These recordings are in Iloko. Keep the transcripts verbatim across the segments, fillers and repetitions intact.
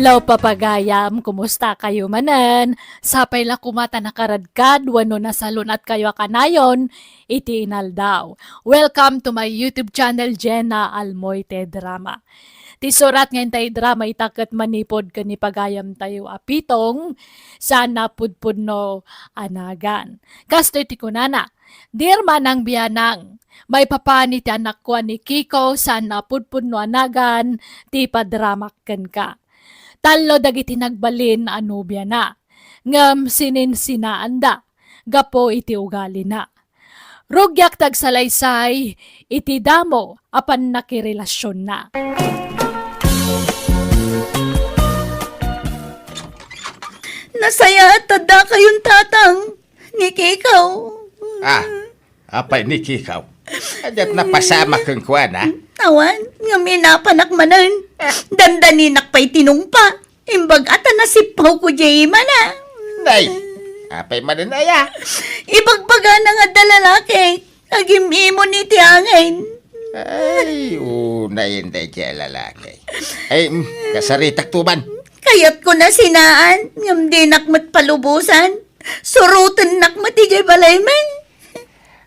Addaw, papagayam, kumusta kayo manen? Sapay la koma ta nakaradkad wenno nasalun-at kayo a kanayon iti inaldaw. Welcome to my YouTube channel, Jenna Almoite Drama. Ti surat nga intay drama ita ket manipud ken ni pagayam tayo a Pitong, saan a pudpudno a nagan. Kastoy ti kunana, "Dear Manang Bianang, maipapan iti anakko a ni Kiko saan a pudpudno a nagan ti padramak kenka. Tallo dagiti nagbalin a nobiana, ngem sininsinaanda gapu iti ugalina. Rugiak ti agsalaysay iti damo a pannakirelasionna." Nasayaat ta dakayon, Tatang, ni Kikaw. Ah, apay ni Kikaw? Adiak napasamak kenkuana. Awan, ngem inapanak manen. Dandaninak pay tinungpa. Imbag a ta nasippawko diay imana. Nay, apay manen aya? Ibagbagana nga adda lalaki, agim-imon iti angin. Ay, unayen daydiay a lalaki. Ay, mm, kasaritakto man. Kayatko na sinaan, ngem dinak met palubosan. Surotennak met idiay balaymi.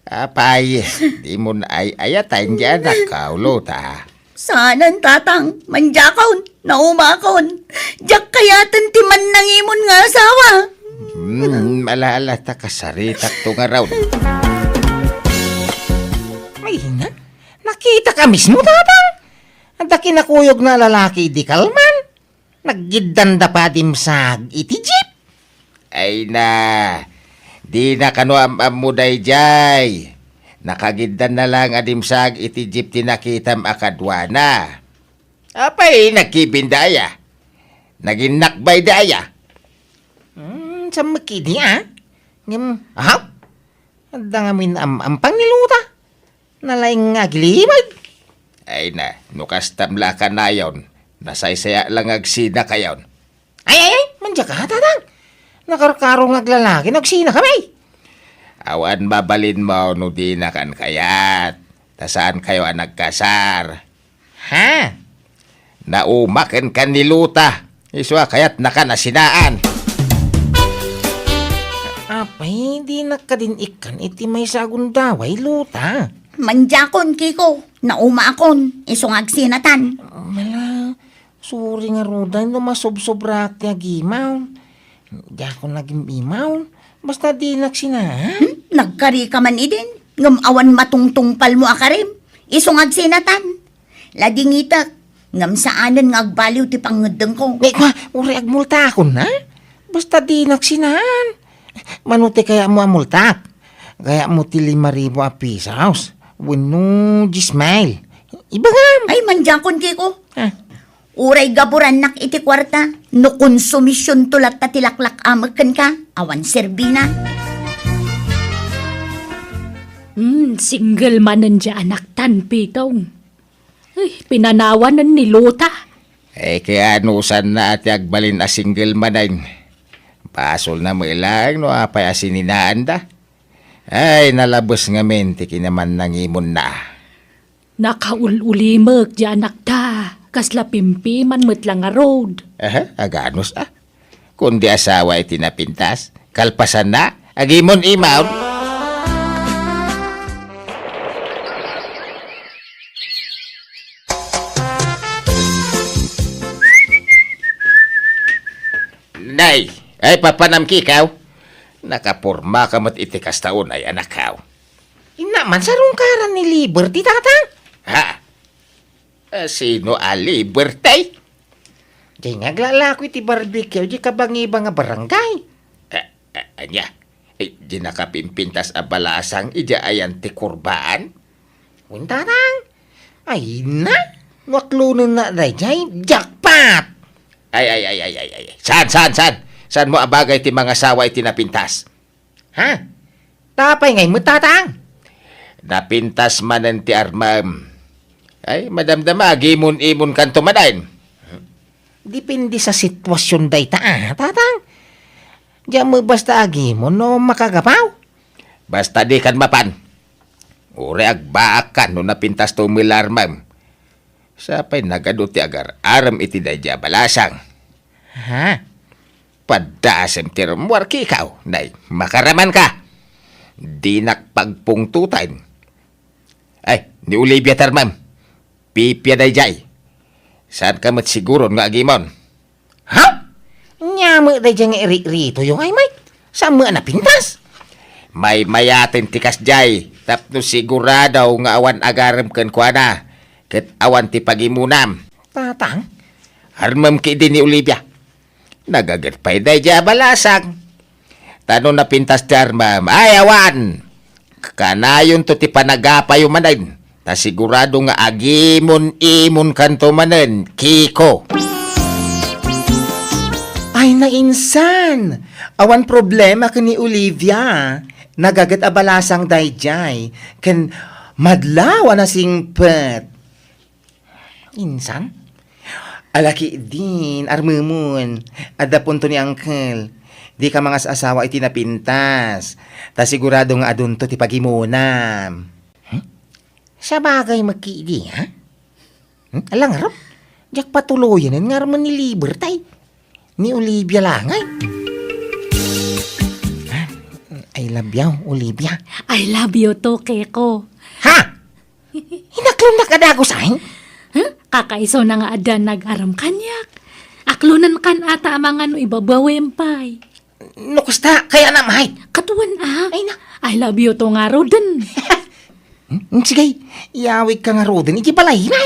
Apay, dimon ay-ayatan diay anakko, Luta. Saanen, Tatang. Mandiakon, naumakon. Diak kayaten ti mannangimon nga asawa. Hmm, ala-ala ta kasaritakto ngarud. Ay, na, nakitak a mismo, Tatang. Adda kinakuyogna a lalaki idi kalman. Naggiddanda pay a dimsag iti jeep. Ay na, dina kano am-ammo daydiay. Nakagiddanna lang a dimsag iti jeep ti nakitam a kaduana. Apay, nagkibinda aya? Naginnakbayda aya? Hmm, sammek idi, a? Ngem, aha? Adda ngamin am-ampang ni Luta. Nalaing nga agilimag. Ay na, no kastam la a kanayon, nasaysayaat lang nga agsinakayon. Ay, ay, ay, mandiaka, Tatang. Nakarkaro nga aglalaki no agsinakami. Awan mabalinmo no dinakan kayat, ta saankayo a nagkasar. Ha? Naumaken kan ni Luta. Isu a kayatnakan a sinaan. Apay, dinak kadin ikkan iti maysa a gundaway, Luta. Mandiakon, Kiko. Naumaakon. Isu nga agsinatan. Mala, sorry ngaruden no masobsobraak ti agimaw. Diakon agim-imaw. Basta dinak sinaan. Hmm? Nagkarika man idin. Ngem awan matungtungpalmo a karim. Isu nga agsinatan. Ladingitek, ngem saanen nga agbaliw ti pangngeddengko. Ni, kua, uray agmultakon, ha? Basta dinak sinaan. Mano ti kayatmo a multak? Kayatmo ti lima ribu a pesos? Wenno dies mil? Ibagam! Ay, mandiakon, Kiko. Ah. Uray gaburannak iti kuarta, no konsumisionto latta ti laklak-amek kenka, awan serbina. Hmm, single manen diay anaktan, Pitong. Ay, pinanawanen ni Luta. Eh, kaya anusanna a ti agbalin a single manen. Basolna met laeng no apay a sininaanda. Ay, nalabes ngamin ti kinamannangimonna. Nakaul-ulimek diay anakta, kasla pimpiman met la ngarud. Aha, aganus a. Kundi asawa iti napintas, kalpasanna, agimon-imon. Nay, ay papanam Kikaw. Nakapormaka met iti kasta unay, anakkaw. Inna man, sarungkaran ni Liberty, Tatang? Ha? Eh, sino a Liberty? Diay nga aglalako iti barbecue, diay kabangiba nga barangay. Eh, eh, ania? Eh, diay nakapimpintas a balasang idiay ayan ti kurbaan? Wen, Tatang. Ay na, no aklonenna daydiay, jackpot! Ay, ay, ay, ay, ay, ay. Saan, saan, saan? Saanmo a bagay ti mangasawa iti napintas? Ha? Apay ngay met, Tatang? Napintas manen ti armam. Ay, madamdama, agimon-imonkanto manen. Depende sa sitwasion dayta, a, Tatang. Diak met basta agimon no makagapaw. Basta dikan mapan. Uray agbaakkan no napintasto met la armam. Sapay nagadu ti agar-arem iti daydiay a balasang. Ha? Padasem ti rummuar, Kiko. Nay, makaramanka. Dinak pagpungtotan. Ay, ni Olivia ti armem. Pipia daydiay. Saanka met siguron nga agimon? Ha? Ania met daydiay nga iriritoyo, ngay, Mike? Saan met a napintas? Maymayaten ti kasdiay, tapno sigurado nga awan agarem kenkuana, ket awan ti pagimonam. Tatang? Armem ketdi ni Olivia. Nagaget pay daydiay a balasang. Ta no napintas ti armem, ay, awan! Kanayonto ti panagapayo manen, ta sigurado nga agimon-imonkanto manen, Kiko. Ay, nainsan! Awan problema ken ni Olivia. Nagaget a balasang daydiay, ken madlaw a nasingpet. Insan? Ala ketdin, armemon, adda punto ni Uncle. Dika mangas-asawa iti napintas, ta sigurado nga adunto ti pagimonam. Hmm? Sabagay met ketdi, ha? Hmm? Ala ngarud, diak patuloyen nga armen ni Libertay. Ni Olivia la ngay. I love you, Olivia. I love you too, Kiko. Ha? Inaklonnak a dagus, ay? Huh? Kakaisuna nga adda nag-arem kaniak. Aklonenkan ata a mangano, ibabawem pay. No kasta, kayatna met. Kaduan a. Ay na. I love you too ngaruden. Hmm? Sige, iyawidka ngaruden iti balayna.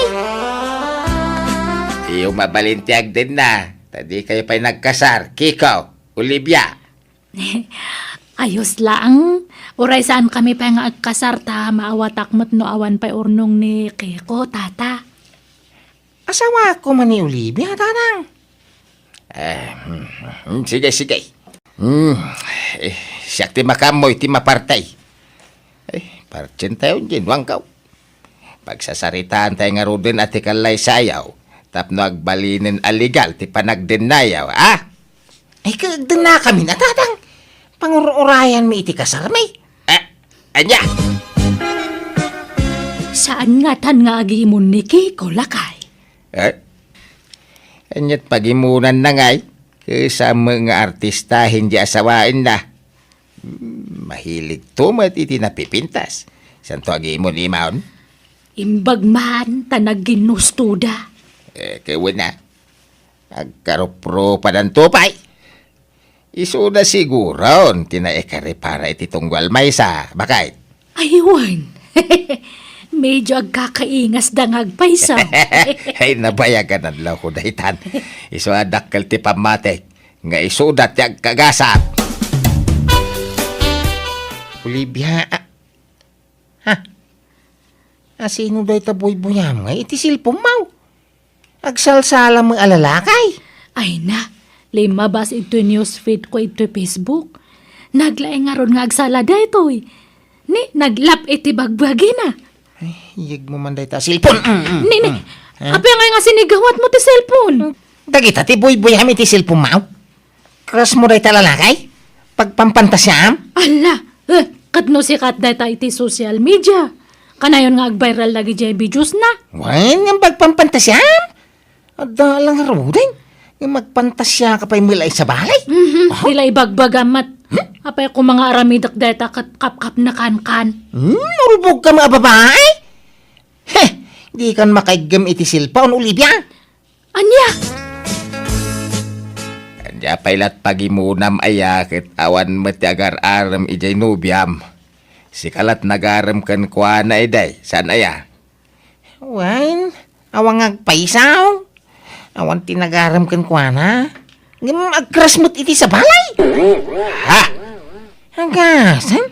Iyo mabalin ti agdenna, ta dikayo pay nagkasar, Kiko, Olivia. Ayos laeng. Uray saankami pay nga agkasar ta maawatak met no awan pay urnong ni Kiko, Tata. Asawaak koma ni Olivia, Tatang. Eh, hmm, hmm, sige, sige. Hmm, eh, siak ti makaammo iti maparti. Eh, partientayo diay no anggaw. Pagsasaritaantayo ngaruden a ti kallaysayaw tapno agbalinen a legal ti panagdennayaw, a? Ay, kagdennakamin a, Tatang. Pangur-urayanmi iti kasarmi. Eh, ania? Saan ngatan nga agimon ni Kiko, lakay? Eh? Ania't pagimonanna ngay? Ket saan met nga artistahen diay asawaenna. Hmm, mahiligto met iti napipintas. Saanto agimon-imon? Imbag man ta nagginnustoda. Eh, ket wen a. Agkaruprupadanto pay. Isuda siguron ti naikaripara iti tunggal maysa, baket. Ay, wen. Medyo agkakaingasda nga agpayso. Ay, nabayagan a loko daytan. Isu a dakkel ti pammatik nga isuda ti agkagasat. Olivia, a-, ha? Asino dayta buybuyam nga iti cellphone-mo? Agsalsala met a lalaki? Ay na, limmabas iti newsfeed ko iti Facebook. Naglaing ngarud nga agsala daytoy. Ni, naglap iti bagbagina. Ay, iyegmo man dayta a cellphone. Mm, mm, Ni, ni, mm. Eh? Apay ngay nga sinigawatmo ti cellphone? Dagita ti buybuyam iti cellphone-mo? Crush-mo dayta a lalaki? Pagpampantasiam? Ala, eh, ket no sikat dayta iti social media, kanayon nga agviral dagidiay videos-na. Wen, nga pagpampantasiam? Adda la ngaruden nga agpantasiaka pay met la iti sabali. Mhm, Aha. Dila ibagbagam met. Hmm? Apay koma nga aramidek dayta ket kapkapnekankan. Hmm, ulbodka met a babai? Heh, dikan makaiggem iti cellphone, Olivia. Ania? Ania pay la't pagimonam aya ket awan met ti agar-arem idiay nobiam? Sika la't nagarem kenkuana idi, saan aya? Wen, awan nga agpayso. Awan ti nagarem kenkuana. Ngem agcrush met iti sabali. Ha? Agasan,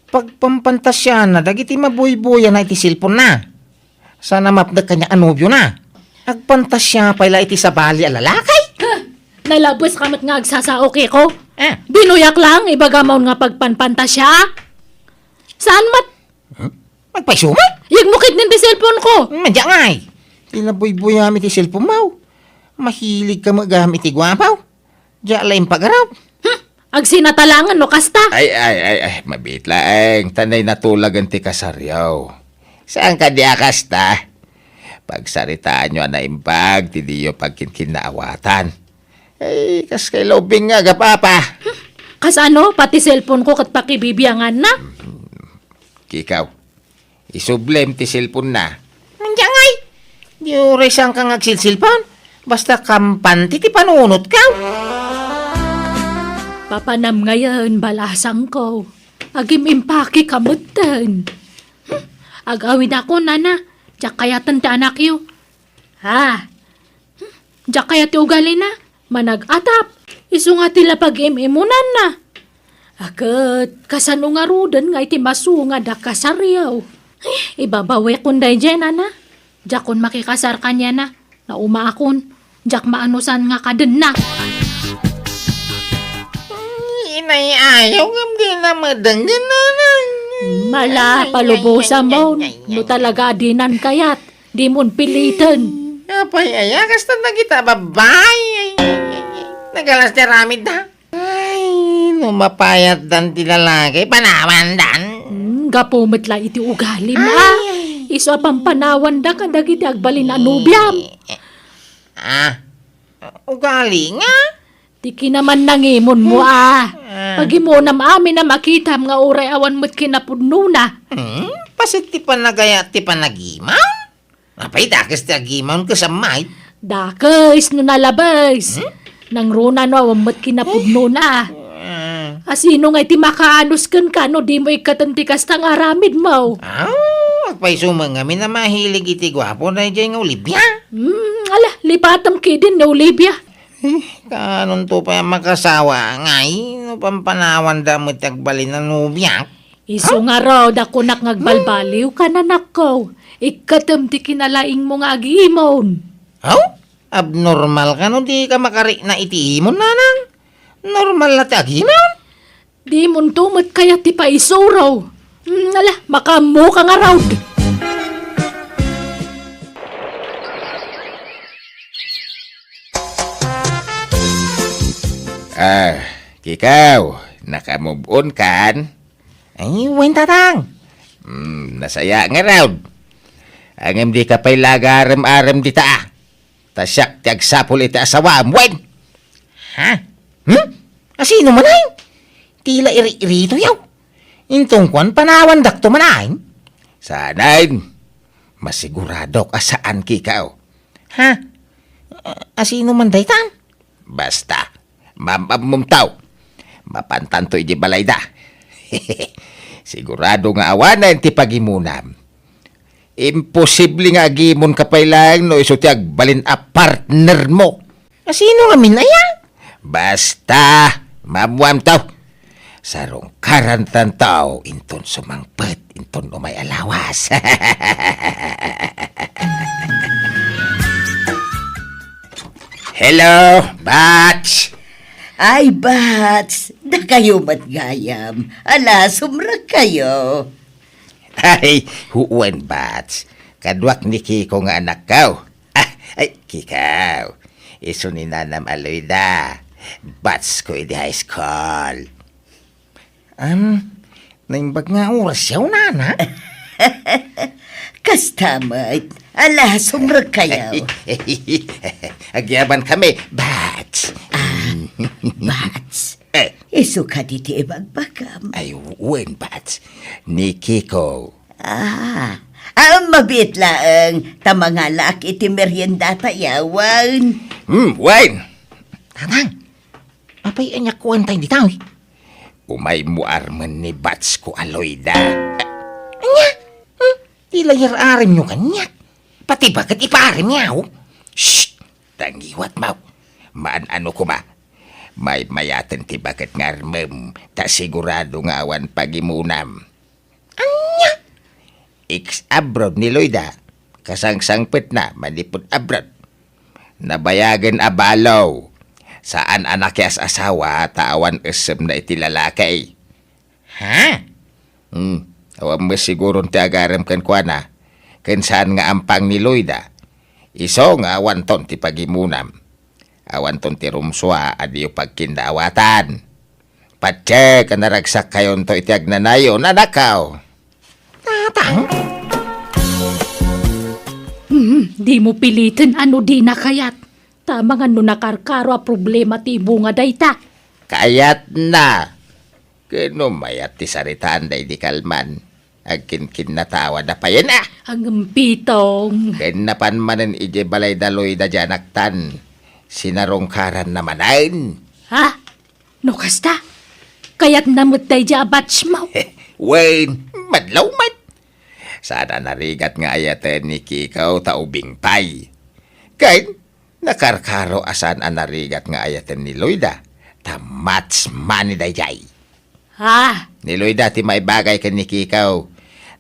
pagpampantasiana dagiti mabuybuyana iti cellphone-na. Saan a mapnek kaniak a nobiona. Agpantasia pay la iti sabali a lalaki. Huh! Nalabeska met nga agsasao, Kiko. Ah. Binuyak lang, ibagam nga pagpanpantasia. Saan met? Huh? Agpayso met? Iyegmo ketdin ti cellphone-ko. Madiak ngay. Ti nabuybuyam iti cellphone-mo. Mahiligka met gayam iti guapo. Diak la impagarup. Hmm, agsinatalangen no kasta. Ay, ay, ay, ay, mabiit laeng, ta nay natulagen ti kasaryo. Saan kadi a kasta? Pagsaritaanyo a naimbag ti diyo pagkinkinnaawatan. Ay, kas kay laubing nga agap-apa. Kasano? Pati cellphone ko ket pakibibianganna? Kikaw, isublem ti cellphone na. Ania ngay? Di uray saan ka nga agsilsilpon. Basta kampante ti panunot ka. Papanam ngayen, balasangko. Agim-impake ka metten. Hmm, ag-awidakon, nana. Diak kayaten ti anakyo. Ha? Hmm, diak kayat ti ugalina. Manag-atap. Isu nga ti la pag-im-imunanna. A ket, kasano ngaruden nga iti masunga da kasaryo? Eh, ibabawekon daydiay, nana. Diakon makikasar kaniana. Naumaakon. Diak maanusan nga kadenna. Inay-ayaw ngem di na madenggen, nana. Mala, ay, ay, palubosam ay, ay, ay, ay. No talaga a dinan kayat, dimon piliten. Apay aya, kasta dagita babai. Ay, ay, ay, ay. Nagalas ti aramid da. Ay, no mapayatdan ti lalaki, panawandan. Hmm, gapu met la iti ugalim, ay, a. Ay. Isu a pampanawanda kadagiti agbalin a nobiam. Ah, ugali nga? Ti kinamannangimonmo, a. Ah. Pagimunam amin a makitam nga uray awan met kinapudnona. Hmm? Paset ti panagayat ti panagimaw? Apay, dakes ti agimaw ket sammay? Dakes no nalabes. Hmm? Nangruna no awan met kinapudnona. Ah. A, sino ngay ti makaanus kenka no dimo ikkaten ti kasta nga aramidmo? Ah, agpayso met ngamin a mahilig iti guapo daydiay nga Olivia. Hmm, ala, lipatem ketdin ni Olivia. Eh, kaanonto pay a makasawa ngay no pampanawanda met ti agbalin a nobiak? Isu ngarud a kunak nga agbalbaliw ka, anakko. Ikkatem ti kinalaingmo nga agimon. Aw? Abnormal ka no di ka makarikna iti imon, nanang. Normal la ti agimon. Dimonto met kayat ti paisuro. Hmm, ala, makaammo ka ngarud. Ah, kikaw, naka-move on kan? Ay, wen, tatang. Hmm, nasaya ngarud. Ngem di ka pay la agarem-arem dita, a. Ta siak ti agsapul iti asawaam, wen. Ha? Hmm? A, sino man ay? Ti la iri-iritoyo. Inton kuan, panawandakto man ay? Saanen. Masiguradok a saan, kikaw. Ha? A, a, sino man dayta? Basta, maam-ammomto. Mapantanto idiay balayda. Sigurado nga awanen ti pagimonam. Imposible nga agimonka pay laeng no isu ti agbalin a partnermo. A, sino ngamin aya? Basta, maammoamto. Sarungkarantanto inton sumangpet inton umay a lawas. Hello, Bats! Ay, Bats! Dakayo met gayam. Ala, sumrekkayo. Ay, wen, Bats. Kaduak ni Kiko nga anakko. Ah, ay, Kiko. Isu ni Nanam a Loida. Batsko idi high school. Am, naimbag nga orasyo, nana? Kasta met. Ala, sumrekkayo. Agyaban kami, Bats. Ah, Bats. Eh. Isu kadi ti ibagbagam? Ay, wen, Bats. Ni Kiko. Ah, ah, mabiit laeng, ta mangalaak iti meriendata, yawan. Hmm, wen. Tatang, apay ania kuan tayo dita, eh? Umaymo armen ni Batsko a Loida. Ania? Hmm? Ti layar-arimyo kaniak. Pati baket iparimyo. Shh! Tangiwat, maw. Maan-ano koma. Maymayaten ti baket nga armem, ta sigurado nga awan pagimonam. Ania? Ex-abroad ni Loida, kasangsangpetna manipud abroad. Nabayagen a balo, saan a nakias-asawa ta awan essemna iti lalaki. Ha? Hmm, awan met siguron ti agarem kenkuana, ken saan nga ampang ni Loida. Isu nga awanton ti pagimonam. Awanton ti rumsua a diyo pagkinnawatan. Patiek a naragsakkayonto iti agnanayon, anakko. Tatang? Hmm, dimo piliten a no dina kayat. Ta amangan no nakarkaro a problema ti ibunga dayta. Kayatna. Ken no mayat ti saritaan daydi kalman, agkinkinnatawa da payen a. Agempitong. Ken napan manen idiay balay da Loida diay anaktan, sinarungkaranna manen. Ha? No kasta, kayatna met daydiay a batch mo. Wen, madlaw met. Saan a narigat nga ayaten ni Kikaw ta ubing pay. Ken, nakarkaro a saan a narigat nga ayaten ni Loida, ta match money daydiay. Ha? Ni Loida ti maibagay ken ni Kikaw,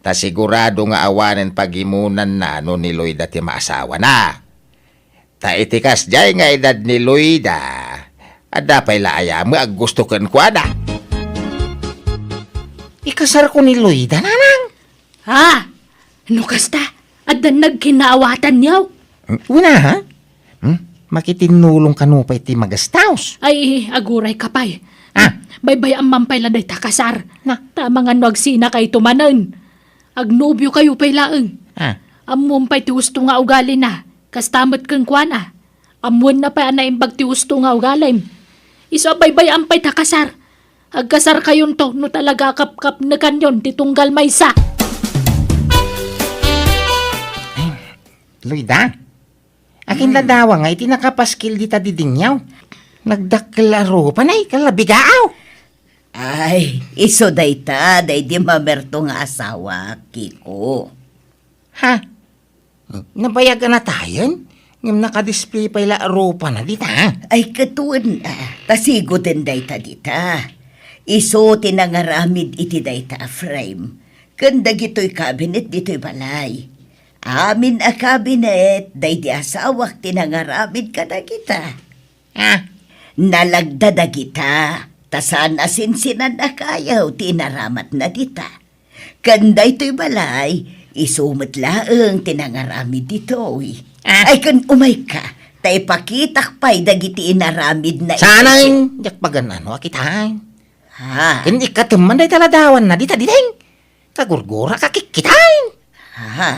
ta sigurado nga awanen pagimonanna no ni Loida ti maasawana. Ta iti kasdiay nga edad ni Loida, adda pay la aya met a gusto kenkuana. Ikasarko ni Loida, nanang? Ha? No kasta, addan nagkinaawatanyo? Hmm, una, ha? Hmm? Makitinnulong kano pay ti magastaos. Ay, aguray ka pay. Ah. Baybay-am man pay la dayta kasar. Na? Ta amangan no agsinakayto manen. Agnobiokayto pay laeng. Ah. Ammom pay ti husto nga ugalina. Kasta met kenkuana. Ammoenna pay a naimbag ti husto nga ugalim. Isu a baybay-am pay ta kasar. Agkasarkayonto no talaga a kapkapnekanyon ti tunggal maysa. Ay, Loida, akin ladawa nga iti nakapaskil dita didingyaw. Nagdakkel a rupa, nay, kalabigaaw. Ay, isu dayta, daydi mamerto nga asawa, Kiko. Ha? Nabayag a natayen? Ngem nakadisplay pay la a rupana dita. Ay, ket wen, ah, ta sigoden dayta dita. Isu ti nangaramid iti dayta a frame. Ken dagitoy cabinet ditoy balay. Amin a cabinet, daydi asawak ti nangaramid kadagita. Ah. Nalagda dagita, ta saan a sinsinan a kayo ti inaramatna dita. Ken daytoy balay, isu met laeng ti nangaramid ditoy. Ah. Ay, ken umayka, ta ipakitak pay dagiti inaramidna iti Saan, diak pagan-ano a kitaen. Ha? Ken ikkatem man dayta ladawanna dita diding. Kagurgura ka kikkitaen. Ha?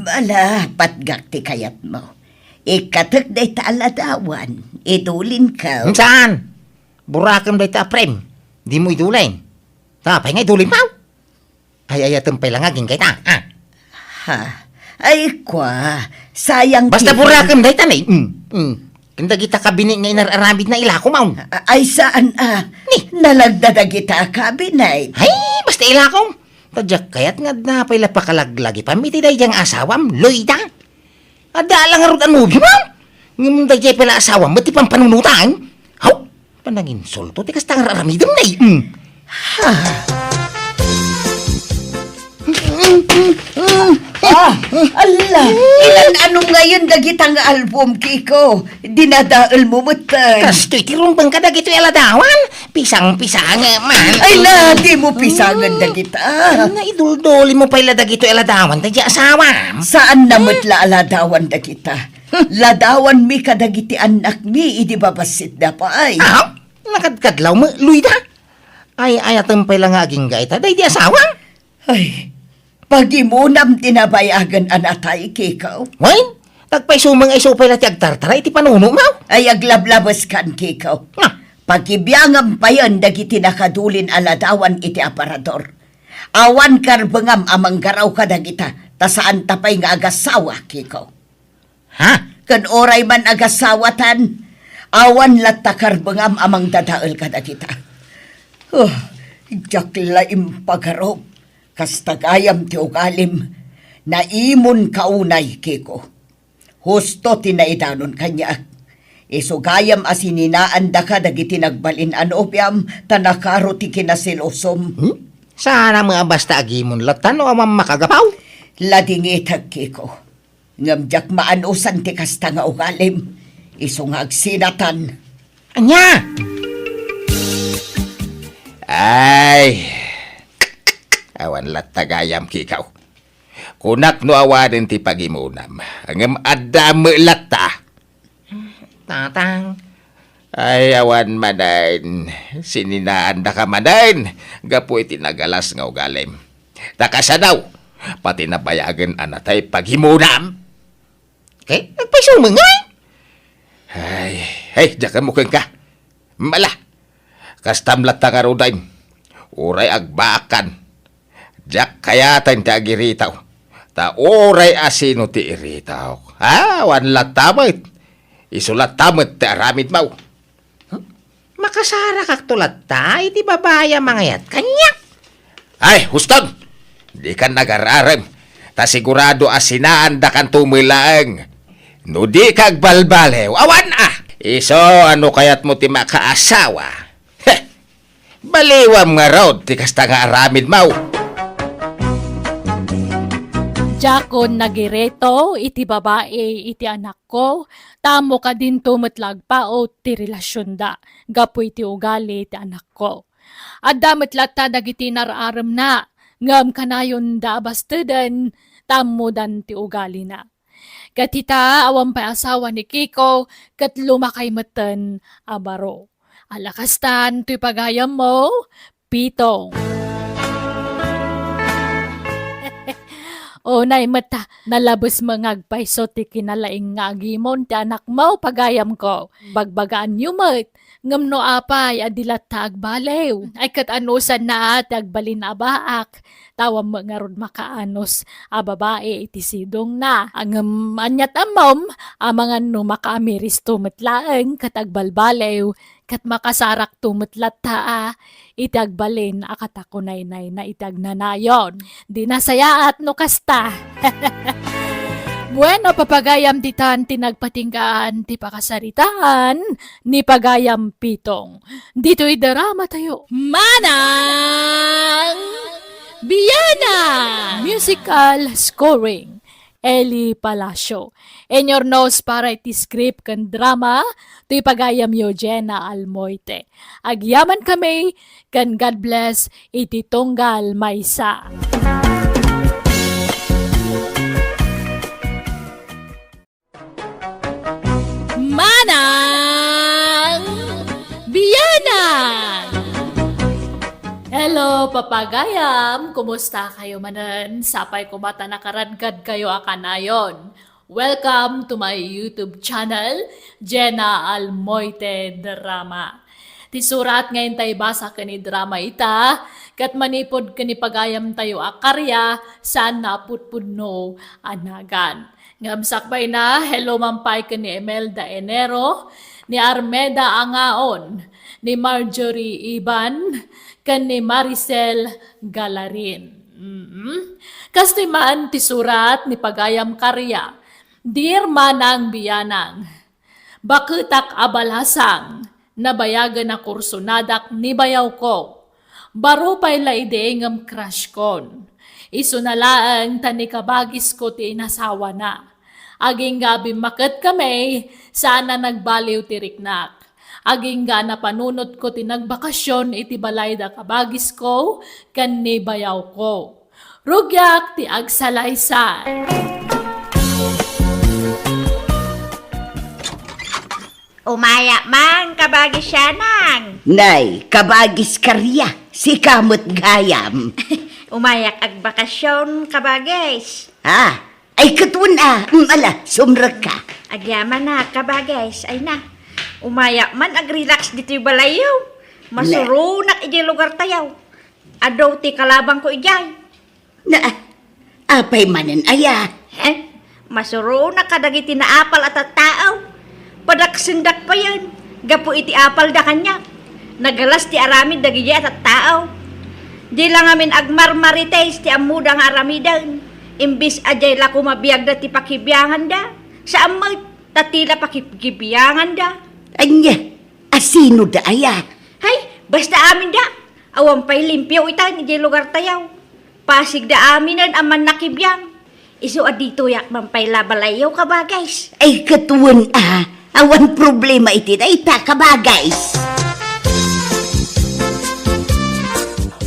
Ala, patgak ti kayatmo. Ikkatek dayta a ladawan, idulinko. Saan? Burakem dayta a frame. Dimo idulin. Ta, apay nga idulinmo? Ay, ayatem pay la nga agingga ita, ah. Ha? Ay, kwa, sayang Basta ti burakem dayta, nay. Mm, mm. Ken dagita kabini nga inar-aramidna, ilakom, awn. A-, ay, saan, ah? Ni? Nalagda dagita a cabinet. Ay, basta ilakom. Ta diak kayat nga adda pay la pakalaglagipan iti daydiay nga asawam, Loida. Adda la ngarud a nobio, ma'am. Ngem daydiay pay la asawam, met ti pampanunotan. Haw! Pananginsulto ti kasta nga aramidem, nay. Mm. Ha? Ah, ala! Ilan-anom ngayon dagita nga album, Kiko? Dinadaelmo met, eh. Kastoy ti rumbeng kadagitoy a ladawan. Pisang-pisangem man. Ay, la, dimo pisangen dagita. Naiduldulinmo pay la dagitoy a ladawan daydiay asawam. Saanna met la a ladawan dagita. Ladawanmi kadagiti annakmi idi babassitda pay. Aw, nakadkadlawmo, Loida. Ay, ayatem pay la nga agingga ita daydi asawam. Ay, pagimonam ti nabayagen a natay, Kiko. Wen, agpayso met nga isu pay la ti agtartara iti panunotmo. Ay, aglablabeskan, Kiko. Ah. Pagibiangam payen dagiti nakadulin a ladawan iti aparador. Awan karbengam a manggaraw kadagita, ta saanta pay nga agasawa, Kiko. Ha? Ken uray man agasawatan, awan latta karbengam a mangdadael kadagita. Oh, diak la impagarup. Kasta gayam ti ugalim. Naimonka unay, Kiko. Husto ti naidanon kaniak. Isu gayam a sininaandaka dagiti nagbalin a nobiam, ta nakaro ti kinasilosom. Hmm? Saan a met a basta agimon latta no awan makagapaw? Ladingitek, Kiko. Ngem diak maanusan ti kasta nga ugalim. Isu nga agsinatan. Ania? Ay, awan latta gayam, Kiko. Kunak no awanen ti pagimonam, ngem adda met latta. Tatang. Ay, awan manen. Sininaandaka manen gapu iti nagalas nga ugalim. Ta kasano, pati nabayagen a natay pagimonam. Ket agpayso met ngay? Ay, ay, diak ammo kenka. Mala, kastam latta ngaruden. Uray agbaakan. Diak kayaten ti agiritaw. Ta uray asino ti iritaw. Ha? Awan latta met. Isu latta met ti aramidmo. Huh? Makasarakakto latta iti babai a mangayat kaniak. Ay, huston! Dikan agar-arem, ta sigurado a sinaandakanto met laeng. No dika agbalbaliw, awan a! Isu, no kayatmo ti makaasawa. Heh! Baliwam ngarud ti kasta nga aramidmo. Diakon nagirito iti babai iti anakko, ta ammok a dinto met la agpaut ti relasionda gapu iti ugali ti anakko. Adda met latta dagiti nar-aremna, ngem kanayonda a basteden ta ammodan ti ugalina. Ket ita, awan pay asawa ni Kiko, ket lumakay metten a baro. Ala kastan toy pagayammo, Pitong. Unay met, nalabes met nga agpayso ti kinalaing nga agimon ti anakmo, pagayamko. Bagbagaanyo met, ngem no apay a di latta agbaliw, ay ket anusanna ti agbalin a baak, ta awan met ngarud makaanus a babai iti sidongna. Ngem aniat ammom, amangan no makaamiristo met laeng ket agbalbaliw, ket makasarakto met latta a iti agbalin a katakunaynayna iti agnanayon. Di nasayaat no kasta. Bueno, papagayam ditan ti nagpatinggaan ti pakasaritaan ni pagayam Pitong. Ditoy drama tayo. Manang Biana! Musical scoring, Eli Palacio. Inurnos para iti script ken drama, ti pagayamyo Jenna Almoite. Agyamankami ken God bless iti tunggal maysa. Manang Biana! Hello, papagayam! Kumusta kayo manen? Sapay ko met a nakaradkad kayo a kanayon. Welcome to my YouTube channel, Jenna Almoite Drama. Ti surat nga intay basa ken idrama ita, ket manipud ken ni pagayam tayo a karya, saan na a pudpudno a nagan. Ngem sakbay na, hello man pay ken ni Imelda Enero, ni Armeda Angaon, ni Marjorie Iban, ken ni Maricel Galarin. Mm. Kastoy man ti surat ni pagayam karya, Dear Manang Bianang, baketak a balasang, nabayagen a kursonadak ni bayawko. Baro pay la idi ngem crush kon. Isuna laeng ta ni kabagisko ti inasawana. Agingga a bimmaketkami, saan a nagbaliw ti riknak. Agingga a napanunotko ti nagbakasyon iti balay da kabagisko ken ni bayawko. Rugiak ti agsalaysay. Umayak man, kabagis Sianang. Nay, kabagis Karya, sika met gayam. Umayak agbakasyon, kabagis. Ah, ay, ket wen a, mm, ala, sumrekka. Agyaman a, kabagis, ay na. Umayak man agrelax ditoy balayyo. Masuronak idiay lugar tayo. Adu ti kalabangko idiay. Na, apay manen aya? Eh, masuronak kadagiti naapal a tattao. Padaksendak payen, gapu iti apalda kaniak. Nagalas ti aramid dagiti a tattao. Di la ngamin agmarmarites ti ammoda nga aramiden. Imbes a diay la koma biagda ti pakibianganda, saan met, ta ti la pakibianganda. Ania, asino da aya? Hay, basta aminda. Awan pay limpio itan idiay lugar tayo. Pasig da aminen a mannakibiang. Isu a ditoyak man pay la balayyo, kabagis. Ay, ket wen a, awan problema iti dayta, kabagis.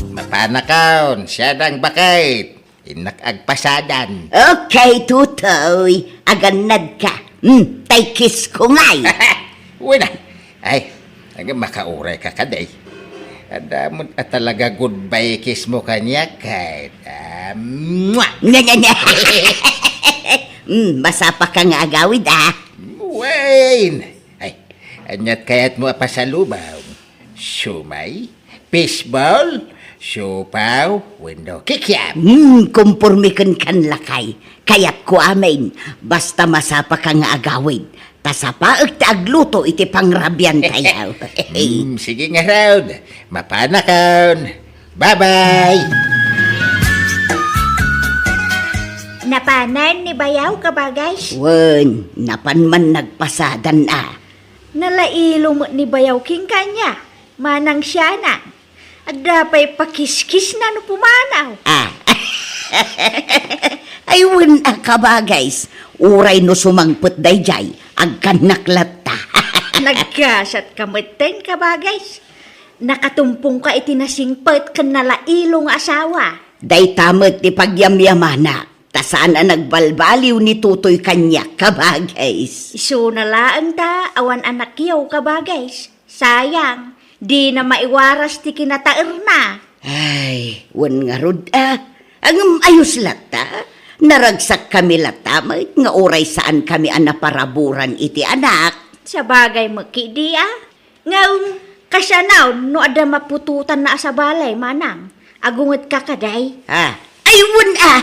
Mapanakon, Sianang baket. Innak agpasadan. Okay, Tutoy. Agannadka. Hmm, tay kiss ko ngay. Wen a. Ay, aga makaurayka kadi. Adda met a talaga goodbye kiss mo kaniak, ket, ah, mwah! Nya, nya, nya. Hmm, masapaka nga agawid, ah. Wen! Aniat kayatmo a pasalubong? Siomay? Fishball? Siopaw? Wenno kikiam? Hmm, komporme kenka lakay. Kayatko amin. Basta masapaka nga agawid. Ta sapaek ti agluto iti pangrabiantayo. Hmm, sige ngarud. Mapanakon. Bye-bye! Napanen ni Bayaw, kabagays? Wen, napan man nagpasadan a. Nalailo met ni Bayaw kenka ania, manang siana. Adda pay pakiskisna no pumanaw. Ah. Ay, wen a, kabagays. Uray no sumangpet daydiay, agkannak latta. Nagkasatka metten, kabagays. Nakatumpongka iti nasingpet ken nalailo nga asawa. Dayta met ti pagyamyamanak, ta saan a nagbalbaliw ni Totoy kaniak, kabagays. Isuna laeng ta awan anakyo, kabagays. Sayang, dina maiwaras ti kinataerna. Ay, wen ngarud a. Ngem ayos latta. Naragsakkami latta met nga uray saankami a naparaburan iti anak. Sabagay met ketdi a. Ngem, kasano no adda maputotanna a sabali, manang? Agungetka kadi? Ah, ay, wen a,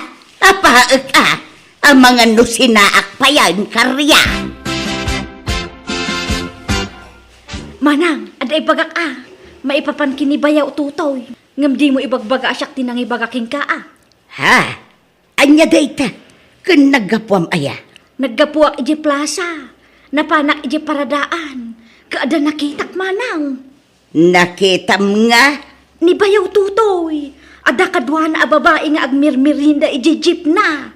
apaek a, amangan no sinaak payen, kariak. Manang, adda ibagak a, maipapan ken ni Bayaw Totoy. Ngem dimo ibagbaga a siak ti nangibaga kenka a. Ha? Ania dayta? Ken naggapuam aya? Naggapuak idiay plasa. Napanak idiay paradaan. Ket adda nakitak, manang. Nakitam nga? Ni Bayaw Totoy. Adda kaduana a babai nga agmermerienda idiay jeepna.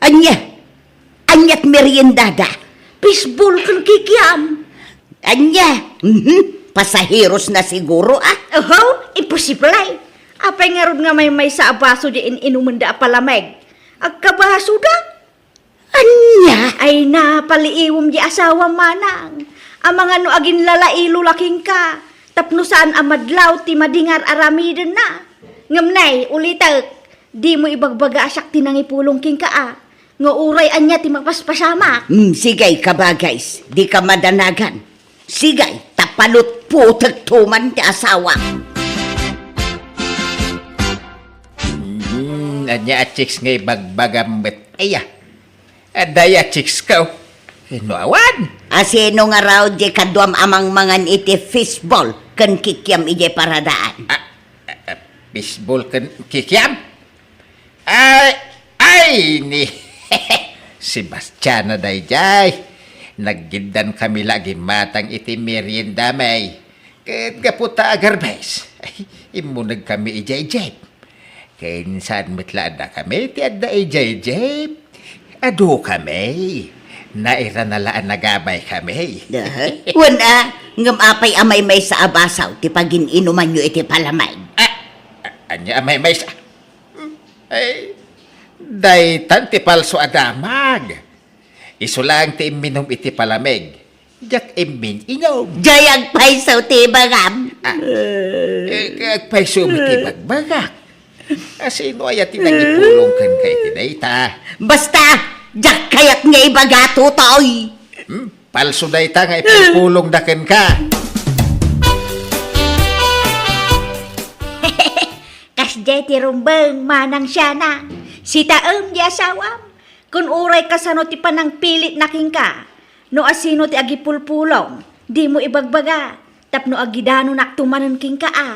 Ania? Aniat meriendada? Fishball ken kikiam. Ania? Mhm. Pasaherosna siguro, a? Oho, imposible. Apay ngarud nga maymaysa a baso diay in-inumenda a palameg? Agkabasoda? Ania? Ay, napaliiwem diay asawam, manang. Amangan no aginlalailo la kenka, tapno saan a madlaw ti madi nga ar-aramidenna. Ngem nay, ulitek, dimo ibagbaga a siak ti nangipulong kenka a, nga uray ania ti mapaspasamak. Hmm, sige, kabagays, dika madanagan. Sige, ta palutpotekto man ti asawam. Hmm, ania a chicks nga ibagbagam met aya? Adda aya chicks ko? No awan? A, sino ngarud diay kaduam a mangmangan iti fishball ken kikiam idiay paradaan? Ah, ah, ah, fishball ken kikiam? Ay, ay, ni si Bastiana daydiay. Naggiddankami la agimatang iti meriendami. Ket gapu ta agarbes, ay, immunegkami idiay jeep. Ken saan met la a dakami ti adda idiay jeep. Adukami. Nairana la a nagabaykami. Aha. Wen a, ngem apay a maymaysa a baso ti pagin-inumanyo iti palameg? Ah, ah, ania a maymaysa? Ay, daytan ti palso a damag. Isu laeng ti imminum iti palameg. Diak immin-inum. Diay agpayso ti ibagam. Ah, eh, agpayso met ti ibagbagak. A, sino aya ti nangipulong kenka iti dayta? Basta, diak kayat nga ibaga, Totoy. Hmm? Palso dayta nga ipulpulongda kenka. Kasdiay ti rumbeng, manang siana. Sitaem diay asawam. Kun uray kasano ti panangpilitna kenka, no asino ti agipulpulong, dimo ibagbaga, tapno agidanonakto manen kenka a.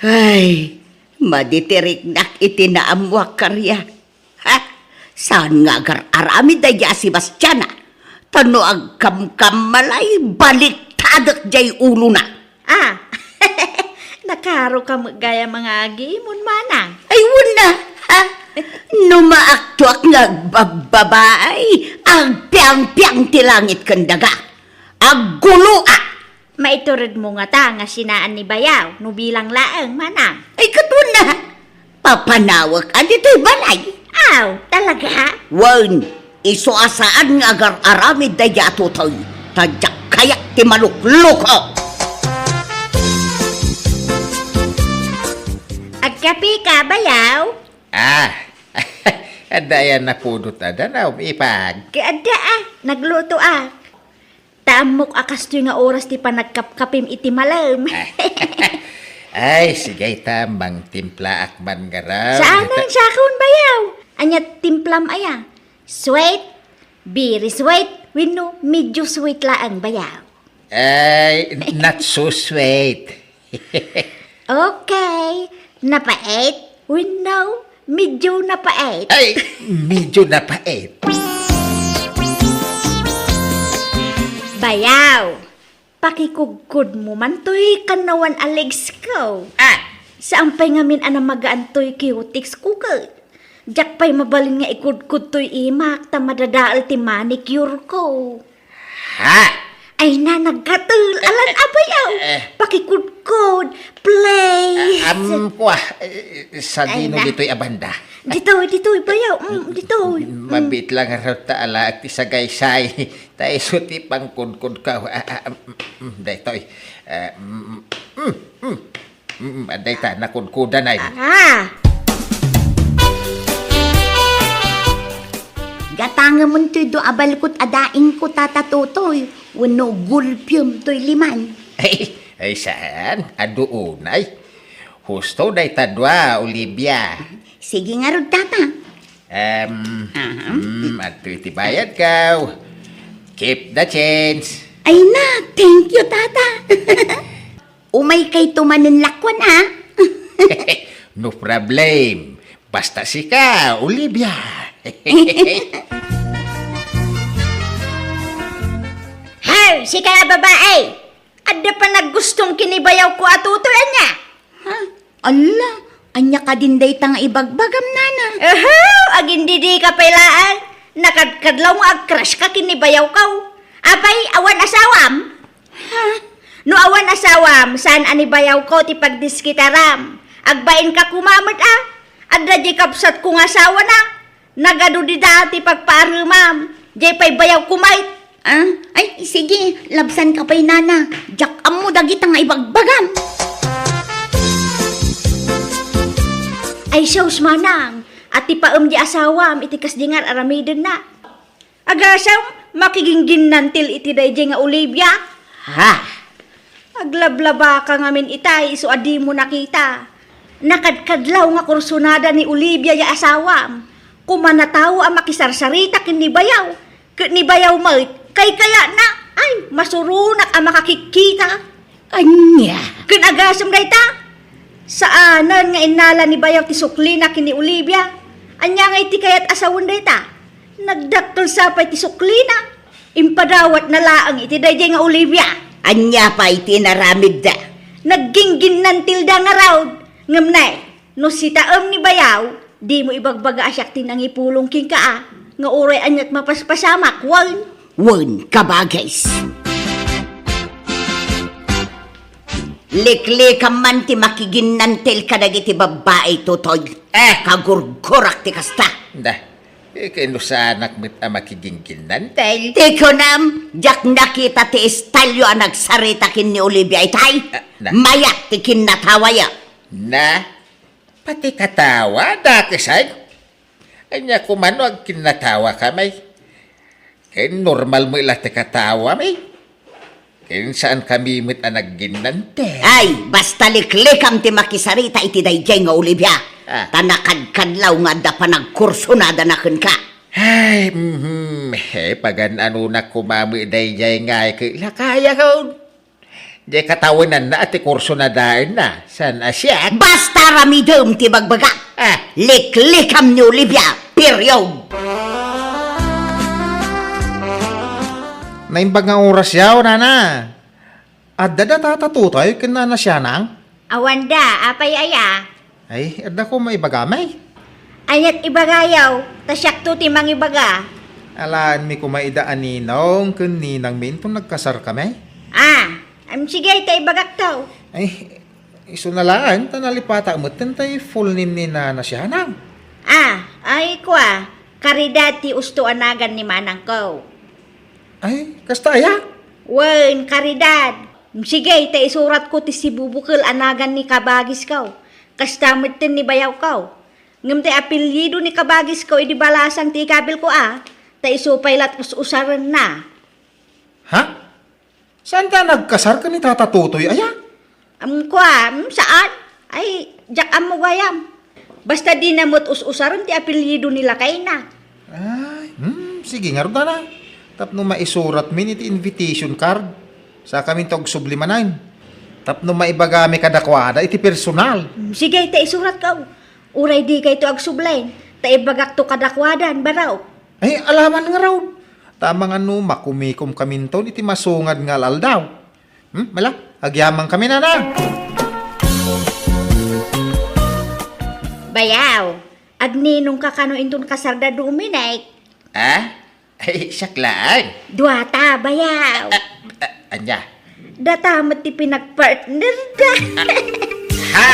Ay, madi ti riknak iti naammoak, kariak. Ha? Saan nga agar-aramid daydiay a si Bastiana? Ta no agkamkammalay, baliktadek diay ulona. Ah, nakaroka met gayam nga agimon, manang. Ay, wen a, ha? No maaktoak nga agbabbabaay, agpiangpiang ti langit ken daga. Agguloak. Maituredmo ngata nga sinaan ni bayaw no bilang laeng, manang? Ay, ket wen a, papanawek a ditoy balay. Aw, talaga? Wen, isu a saan nga agar-aramid daydiay a tutoy, ta diak kayat ti malukloko. Agkapika, bayaw? Ah, adda ayan napudot a danaw, ipag? Ket adda a, naglutoak. Ta ammok a kastoy nga oras ti panagkapkapim iti malem. Ay, sige ta, mangtimplaak man ngarud. Saan nga sakon, bayaw? Ania timplam aya? Sweet? Very sweet? Wenno medyo sweet laeng, bayaw? Ay, not so sweet. Okay. Napait? Wenno medyo napait? Ay, medyo napait. Bayaw, pakikudkodmo man toy kannawan a legs ko. Ah! Saan pay ngamin a namagaan toy cutex ko ket diak pay mabalin nga ikudkod toy imak ta madadael ti manicure ko. Ha? Ay na, nagkatel. Alan, a bayaw. Eh. Pakikudkod. Please. Ah, am, kwa, eh, sadino ditoy a banda? Ditoy, ditoy, bayaw. Mm, ditoy. Mm. Mabiit lang ngarud ta alaek ti sagaysay. Ta isu ti pangkudkodko. Ah, ah, mm, mm, daytoy. Ah, mm, mm, mm. Mm, adda ita, nakudkudan ay. Ah! Gatangemon toy dua a balkot a daingko, Tata Totoy, wenno gulpiam toy liman. Ay, ay, saan? Adu unay. Husto dayta dua, Olivia. Sige ngarud, Tata. Em, aha. Mm, adtoy ti bayadko. Keep the change. Ay na, thank you, Tata. Umaykayto manen lakuan, a? No problem. Basta sika, Olivia. Haw, sika a babai! Adda panagustom ken ni bayawko a Totoy, ania? Ha? Alla, ania kadin dayta nga ibagbagam, nana? Uhu, agindidika pay laeng. Nakadkadlaw nga agcrush ka ken ni bayawko. Apay, awan asawam? Ha? No awan asawam, saan a ni bayawko ti pagdiskitaram? Agbainka koma met a. Adda diay kabsatko nga asawana. Nagadu dida ti pagpaaremam. Diay pay bayawko met. Ah, ay, sige, labsanka pay, nana. Diak ammo dagita nga ibagbagam. Ay, sus, manang, atipaem diay asawam iti kasdi nga ar-aramidenna. Agasem, makigingginnantil iti daydiay nga Olivia? Ha? Aglablabaka ngamin itay isu a dimo nakita. Nakadkadlaw nga kursonada ni Olivia ya asawam. Koma natawa a makisarsarita ken ni bayaw. Ket ni bayaw met, kaykayatna. Ay, masuronak a makakikkita. Ania? Ken agasem dayta? Saanen nga innala ni bayaw ti suklina ken ni Olivia. Ania ngay ti kayat a sawen dayta? Nagdakkel sa pay ti suklina. Impadawatna laeng iti daydiay nga Olivia. Ania pay ti inaramidda? Naggingginnantilda ngarud. Ngem nay, no sitaem ni bayaw, dimo ibagbaga a siak ti nangipulong kenka a, nga uray aniat mapaspasamak, wen? Wen, kabagis. Liklikam man ti makiginnantil kadagiti babbai, Totoy. Eh! Kagurgurak ti kasta. Da, eh, ken no saanak met a makigingginnantil. Ti kunam, diak nakita ti estalyo a nagsarita ken ni Olivia itay. Ah, na. Mayat ti kinnatawayo. Na, pati katawa, dakes ay. Ania koma no agkinnatawa kami? Ken normal met la ti katawami. Ken saan kami met a nagginnantil. Ay, basta liklikam ti makisarita iti daydiay nga Olivia. Ah. Ta nakadkadlaw nga adda panagkursonadana kenka. Ay, mhm. Eh, pagan-anonak koma met daydiay nga ay ket lakayakon. Diay katawenanna a ti kursonadaenna, saan a siak? Basta aramidem ti bagbaga. Ah. Liklikam ni Olivia, period. Naimbag nga oras yaw, nana. Adda da Tata Totoy ken Nana Sianang? Awanda, apay aya? Ay, adda koma ibagamay? Aniat ibagayaw, ta siakto ti mangibaga. Alaenmi koma ida a ninong ken ninangmi inton nagkasarkami. Ah, am, sige, ta ibagakto. Ay, isuna laeng, ta nalipata metten tay full name ni Nana Sianang. Ah, ay, kua, Caridad ti usto a nagan ni manangko. Ay, kasta aya? Wen, Caridad. Sige, ta isuratko ti sibubukel a nagan ni kabagisko. Kasta metten ni bayawko. Ngem ti apelyido ni kabagisko idi balasang ti ikabilko a, ta isu pay la't us-usarenna. Ha? Saanta nagkasar ken ni Tata Totoy, aya? Am, kua, am, saan? Ay, diak ammo gayam. Basta dina met us-usaren ti apelyido ni lakayna. Ay, hmm, sige ngarud, nana. Tapno maisuratmin iti invitation card, sakaminto agsubli manen. Tapno maibagami kadakuada iti personal. Hmm, sige, ta isuratko. Uray dikayto agsubli, ta ibagakto kadakuada, baro. Ay, alaman ngarud. Ta amangan no makumikomkaminton iti masungad nga al-aldaw. Hmm, mala, agyamankami, nana. Bayaw, agninongka kano inton kasarda, Dominic? Ah? Ay, siak laeng. Duata, bayaw. Ah, ah, ania? Data met ti pinagpartnerda. Ha?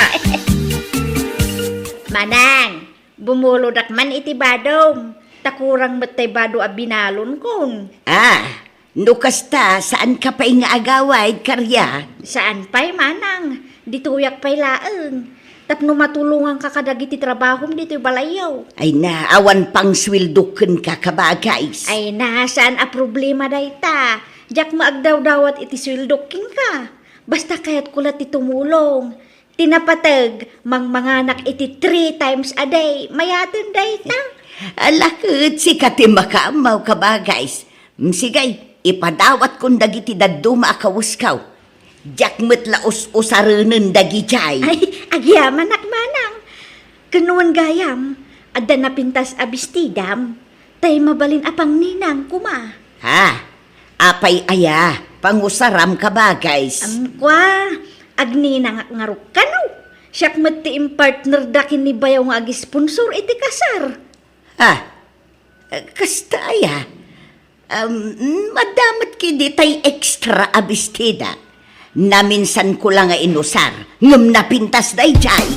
Manang, bumulodak man iti badom. Ta kurang met tay bado a binalonkon. Ah, no kasta, saanka pay nga agawid, Karia? Saan pay, manang. Ditoyak pay laeng. Tapno matulonganka kadagiti trabahom ditoy balayyo. Ay na, awan pang suweldok kenka, kabagis. Ay na, saan a problema dayta. Diak maagdawdawat iti suweldok kenka. Basta kayatko la ti tumulong. Ti napateg, mangmanganak iti three times a day. Mayaten dayta. Ala ket sika ti makaammo, kabagis. Mm, sige, ipadawatkon dagiti dadduma a kawesko. Diak met la us-usarenen dagidiay. Ay, agyamanak, manang. Ken wen gayam, adda napintas a bestidam, tay mabalin a pangninang koma. Ha? Apay aya, pangusaram, kabagis? Am, kua, agninangak ngarud kano. Siak met ti impartnerda ken ni bayaw nga agisponsor iti kasar. Ha? Kasta aya? Um, adda met ketdi tay extra a bestida. Naminsanko la nga inusar, ngem napintas daydiay.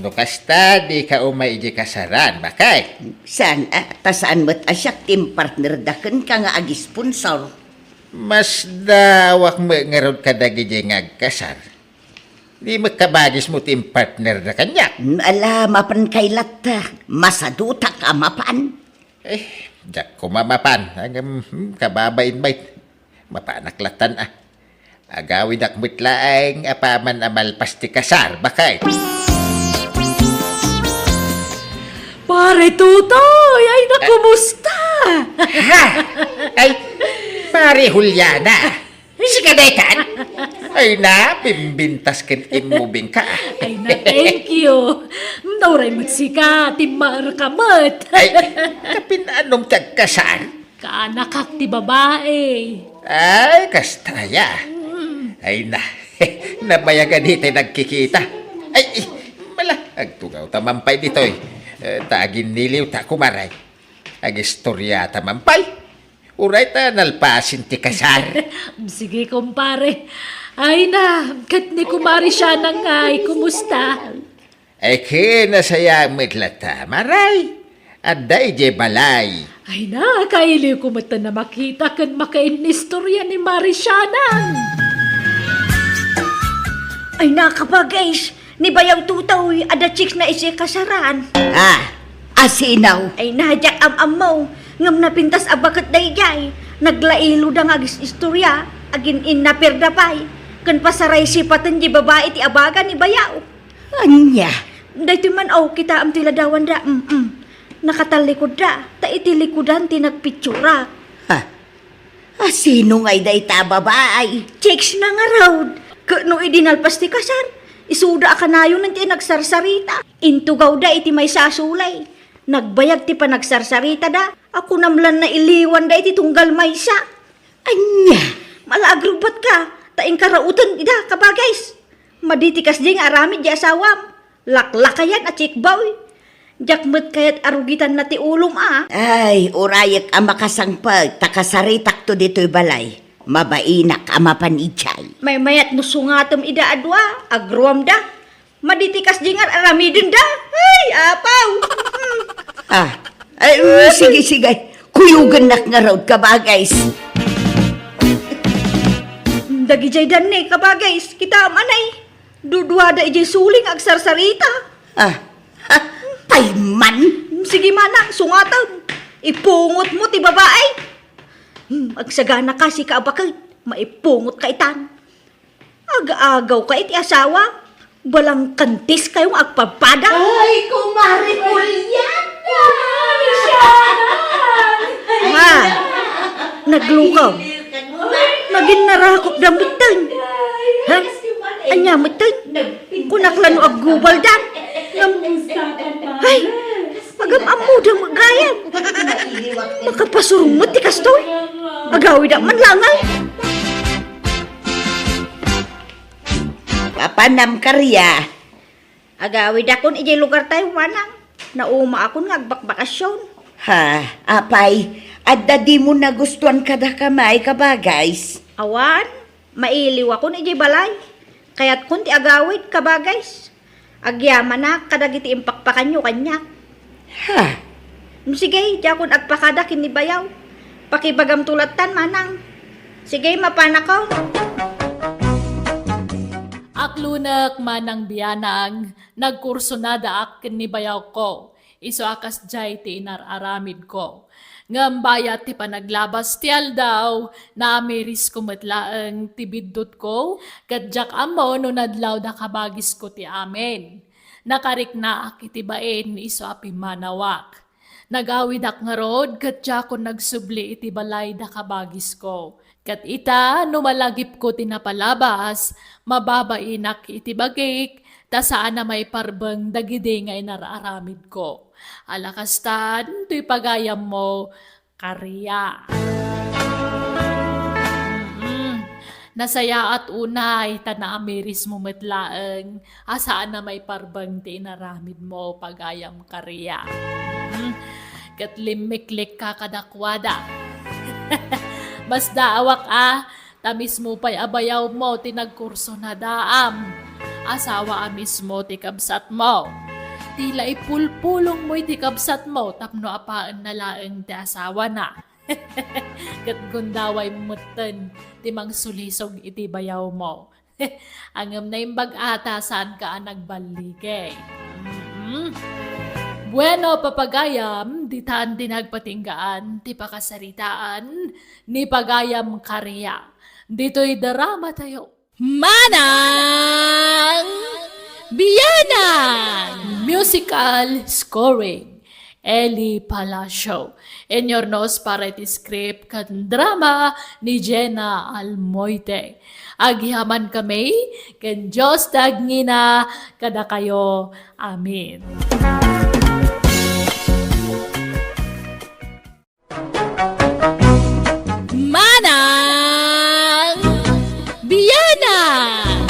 No kasta, dika umay idiay kasaran, baket? Saan, ah, ta saan met a siak ti impartnerda kenka nga agisponsor. Masdaawak met ngarud kadagidi nga agkasar. Di met kabagismo ti impartnerda kaniak. Mm, ala, mapan kay latta. Masadutak a mapan. Eh, diak koma mapan. Ngem, hmm, kababain met. Mapanak lattan a. Agawidak met laeng apaman a malpas ti kasar, baket. Pare Totoy, ay na, kumusta? Ha? Ay, Pare Juliana. Sika daytan? Ay na, bimbintas ken immubing ka. Ay na, thank you. Nauray met sika, timmaerka met. Ay, kapin-anom ti agkasar? Kaanakak ti babai. Ay, kasta aya. Mm. Ay na, nabayag a di tay nagkikita. Ay, eh, mala, agtugawta man pay ditoy. Eh, ta aginniliwta, kumare. Agistoryata man pay. Uray ta nalpasen ti kasar. Sige, kumpare. Ay na, ket ni Kumare Shana ngay, kumusta? Ay, ket nasayaat met latta, Mare. Adda idiay balay. Ay na, kailiwko met a makita ken makainnistorya ni Mare Shana. Ay na, kabagis, ni Bayaw Totoy, adda chicks na idiay kasaran. Ah, asino? Ay na, diak am-ammo, ngem napintas a baket daydiay. Naglailoda nga agis-istorya, agin-innaperda pay, ken pasaraysipa ti babai ti abaga ni Bayaw. Ania? Daytoy man, aw, kitaem ti ladawanda. Mm-mm. Nakatallikudda, ta iti likudan ti nagpitsurak. Ha? Asino ngay dayta a babai? Chicks na ngarud. Ket no idi nalpas ti kasar, isuda a kanayon ti nagsarsarita. Intugawda iti maysa a sulay. Nagbayag ti panagsarsaritada, a kunam lan nailiwanda iti tunggal maysa. Ania? Mala, agrubbatka, ta inkaraoten ida, kabagis. Madi ti kasdi nga aramid di asawam. Laklakayan a chick boy. Diak met kayat a rugitanna ti ulom a. Ay, urayek a makasangpet, ta kasaritakto ditoy balay. Mabainak a mapan idiay. Maymayat no sungatem ida a dua, agruamda. Madi ti kasdi nga ar-aramidenda. Ay, apaw! Ah, ay, mm, sige, sige. Kuyogennak ngarud, kabagis. Dagidiay danne, kabagis. Kitaem, anay. Duduada idiay suling agsarsarita. Ah, ha, payman. Sige, manang, sungatem. Ipungotmo ti babai. Hmm, agsagana ka, sika a baket, maipungot ka itan. Aga-agaw ka iti asawa, balangkantis kayo nga agpadpada. Ay, Kumare Juliana! Ha? Naglukaw? Nagin narakop da metten. Ha? Anya metten? Kunak la no aggubaldan. Ngem, ay, agam-ammoda met gayam. Makapasurong met ti kastoy. Agawidak man laeng. Papanam, Karia. Agawidakon idiay lugartayo, manang. Naumaakon nga agbakbakasyon. Ha, apay, adda dimo nagustuan kada kamay, kabagays? Awan, mailiwakon idiay balay. Kayatkon ti agawid, kabagays. Agyamanak kadagiti impakpakanyo kaniak. Ha? Sige, diakon agpakada ken ni bayaw. Pakibagamto lattan, manang. Sige, mapanakon. Aklonek, manang bianang, nagkursonadaak ken ni bayawko. Isu a kasdiay ti inar-aramidko. Ngem bayat ti panaglabas ti aldaw, naamirisko met laeng ti biddutko, ket diak ammo no nadlaw da kabagisko ti amin. Nakariknaak iti bain isu a pimmanawak. Nagawidak ngarud ket diakon nagsubli iti balay da kabagisko. Ket ita, no malagipko ti napalabas, mababainak iti bagik, ta saan a maiparbeng dagidi nga inar-aramidko. Ala kastan, toy pagayammo, Karia. Mm. Nasayaat unay ta naamirismo met laeng a saan a maiparbeng ti inaramidmo, pagayam Karia. Mm. Ket limmiklikka kadakuada. Masdaawak a, ta mismo pay a bayawmo ti nagkursonadaam. Asawa a mismo ti kabsatmo. Ti la ipulpulongmo iti kabsatmo tapno apaenna laeng ti asawana. Ket gundaway metten ti mangsulisog iti bayawmo. Ngem naimbag a ta saanka a nagballigay. Mm. Bueno, papagayam, ditan ti nagpatinggaan ti pakasaritaan ni pagayam Karia. Ditoy drama tayo. Manang Bianang! Musical scoring, Eli Palacio. Inyurnos para iti script ken drama ni Jenna Almoite. Agyamankami ken Dios ti agngina kadakayo. Amen. Manang Bianang!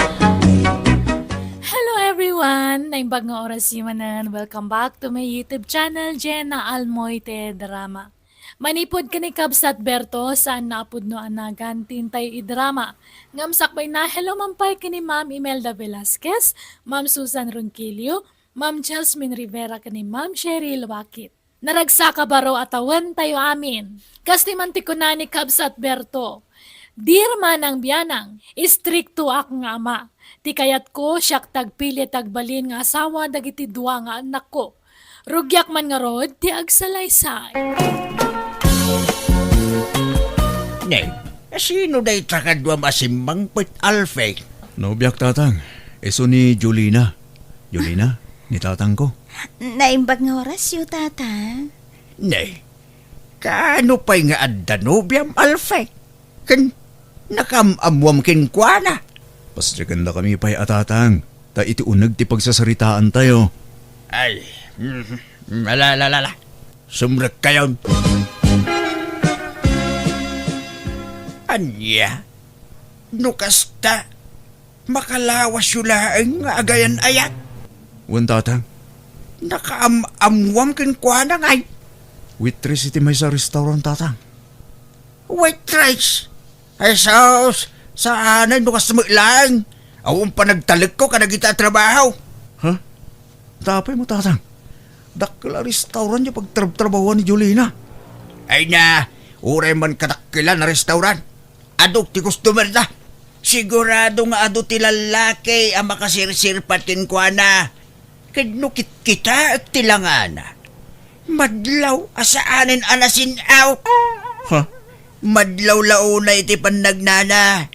Hello everyone! Naimbag nga oras manen. Welcome back to my YouTube channel, Jenna Almoite Drama. Manipud ken ni Kabsat Berto, saan a pudno a nagan ti intay idrama. Ngem sakbayna, hello man pay ken ni Ma'am Imelda Velasquez, Ma'am Susan Ronquillo, Ma'am Jasmine Rivera ken ni Ma'am Cheryl Wakit. Naragsak a baro a tawen tayo amin. Kas ti man ti kuna ni Kabsat Berto, "Dear Manang Bianang, istriktoak nga ama. Ti kayatko, siak ti agpili ti agbalin nga asawa dagiti dua nga annakko. Rugiak man ngarud ti agsalaysay." Ne, sino dayta kaduam a simmangpet, Alfie? Nobiak, Tatang. Isu ni Jolina. Jolina, ni tatangko. Naimbag nga orasyo, Tatang. Ne, kaano pay nga adda nobiam, Alfie? Ken nakaam-ammoam kenkuana? Pasdiakendakami pay a tatang, ta iti uneg ti pagsasaritaantayo. Ay, mm, ala, ala, ala, ala. Sumrekkayon. Ania? No kasta, makalawasyo laeng nga agayan-ayat? Wen, Tatang. Nakaam-ammoam kenkuana ngay? Waitress iti maysa a restaurant, Tatang. Waitress? Ay, sus! Saanen no kasta met laeng? Awan panagtalekko kadagita a trabaho. Ha? Apay mo, Tatang? Dakkel a restaurant ti pagtrabtrabahoan ni Jolina. Ay na, uray man kadakkelan a restaurant. Adu ti customer da. Sigurado nga adu ti lallaki a makasirsirpat kenkuana. Ket no kitkitaek ti langana, madlaw a saanen a nasin-aw. Ha? Madlaw la unay iti pannagnana.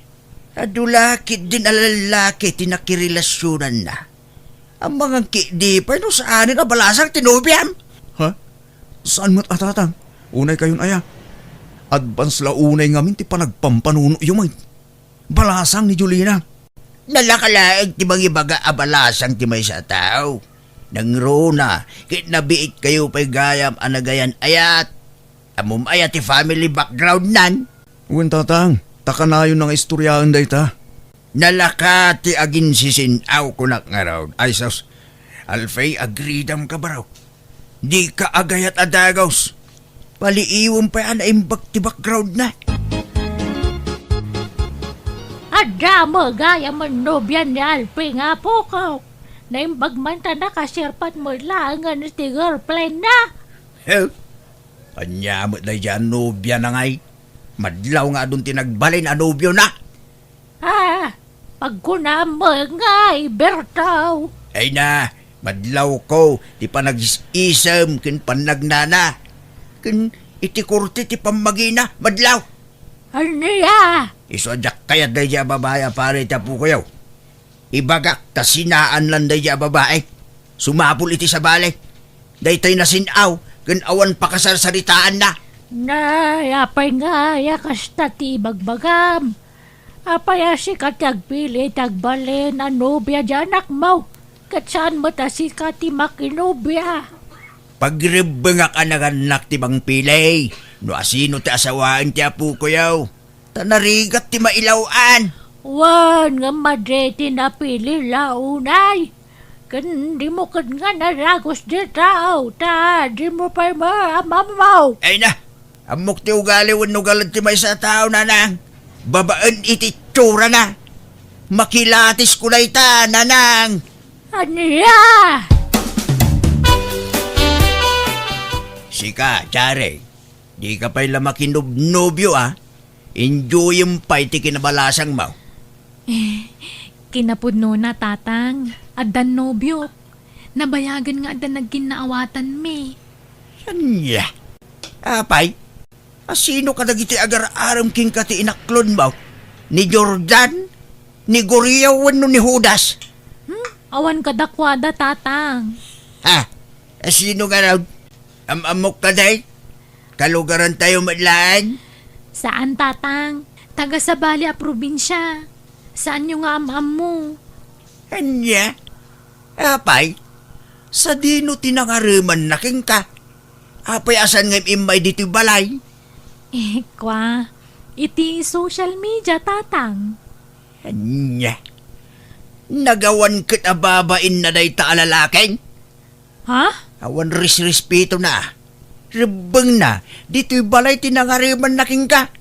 Adu la ketdin a lallaki ti nakirelasionanna. Amangan ketdi pay no saanen a balasang ti nobiam. Ha? Saan met a, Tatang? Unay kayon aya? Advance la unay ngamin ti panagpampanunoyo met. Balasang ni Jolina. Nalaka laeng ti mangibaga a balasang ti maysa a tao. Nangruna, ket nabiit kayo pay gayam a nagayan-ayat. Ammom aya ti family background nan? Wen, Tatang, ta kanayon nga istoryaen dayta. Nalaka ti aginsisin-aw kunak ngarud. Ay, sus. Alfie, agridam ka, baro. Di ka agayat a dagos. Paliiwem pay a naimbag ti background na. Adda met gayam a nobia ni Alfie nga apok. Naimbag man ta nakasirpat met laengen iti girlfriend na. He? Ania met daydiay a nobia na ngay? Madlaw nga adun ti nagbalin a nobio na. Ah, pagkunam met ngay, Bertaw. Ay na, madlawko ti panagis-isem ken pannagnana. Ken iti korte ti pammagina, madlaw. Ania? Isu a diak kayat daydiay a babai a pari ti apokoyo. Ibagak ta sinaan lan daydiay a babai. Sumapul iti sabali. Daytoy nasin-aw ken awan pakasarsaritaanna. Nay, apay ngay a kasta ti ibagbagam? Apay a sika ti agpili iti agbalin a nobia di anakmo, ket saan met a sika ti makinobia? Pagrebbengak a nagannak ti mangpili no asino ti asawaen ti apokoyo. Ta narigat ti mailaw-an. Wen, ngem madi ti napili la unay. Ken dimo ket nga naragus dita, ta dimo pay maamammaw. Ay na, ammok ti ugali wenno galad ti maysa a tao, nanang. Babaen iti itsurana. Makilatis ko dayta, nanang. Ania? Sika, Jare, di ka pay la makinobnobio, a? Enjoyem pay ti kinabalasangmo. Eh, kinapudnona, Tatang. Addan nobiok. Nabayagen nga adda nagkinnaawatanmi. Ania? Apay, asino kadagiti agar-arem kenka ti inaklonmo? Ni Jordan? Ni Guriao wenno ni Judas? Hmm? Awan kadakuada, Tatang. Ha? Asino ngarud? Am-ammok kadi? Kalugarantayo met laeng? Saan, Tatang. Taga sabali a probinsia. Saanyo nga am-ammo? Ania? Apay, sadino ti nangaremanna kenka? Apay a saan nga im-immay ditoy balay? Eh, kwa, iti social media, Tatang. Ania? Nagawan ket a babainna dayta a lalaki? Ha? Awan resrespetona. Rebbengna, ditoy balay ti nangaremanna kenka.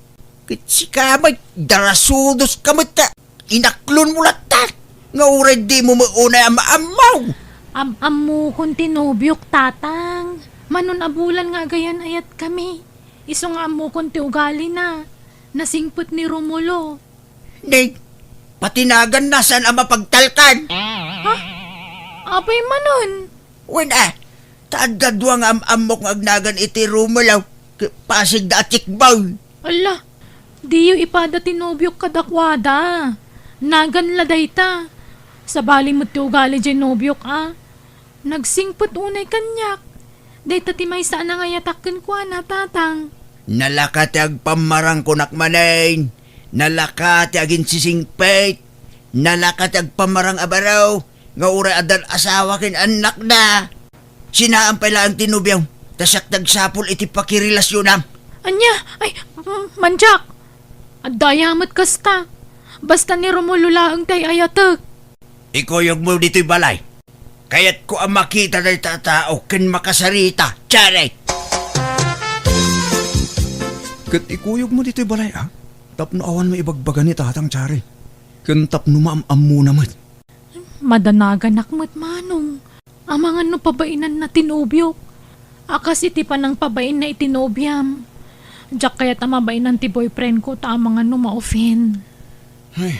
Ket sika met, darasudoska met ta inaklonmo latta. Nga uray dimo met unay a maammaw. Am-ammokon ti nobiok, Tatang. Mano a bulan nga agayan-ayatkami. Isu nga ammokon ti ugalina. Nasingpet ni Romulo. Nay, pati naganna saan a mapagtalkan. Ha? Apay manen? Wen a, ta adda dua nga am-ammok nga agnagan iti Romulo, ket pasigda a checkboy. Ala, diyo ipada ti nobiok kadakuada. Nagan la dayta. Sabali met ti ugali diay nobiok a. Nagsingpet unay kaniak. Dayta ti maysa a nangayatak kenkuana, Tatang. Nalaka ti agpammarang kunak manen. Nalaka ti aginsisingpet. Nalaka ti agpammarang a baro nga uray addan asawa ken annakna. Sinaan pay laeng ti nobiom, ta siak ti agsapul iti pakirelasionam. Ania? Ay, mm, mandiak. Adda aya met kasta. Basta ni Romulo laeng ti ay-ayatek. Ikuyogmo ditoy balay. Kayatko a makita dayta a tao ken makasarita. Tiyaray! Ket ikuyogmo ditoy balay, a? Tapno awan maibagbaga ni Tatang, Tiyaray. Ken tapno maam-ammona met. Madanaganak met, Manong. Amangan no pabainanna ti nobiok. A kas iti panangpabainna iti nobiam. Diak kayat a mabainan ti boyfriend ko ta amangan no ma-offend. Ay,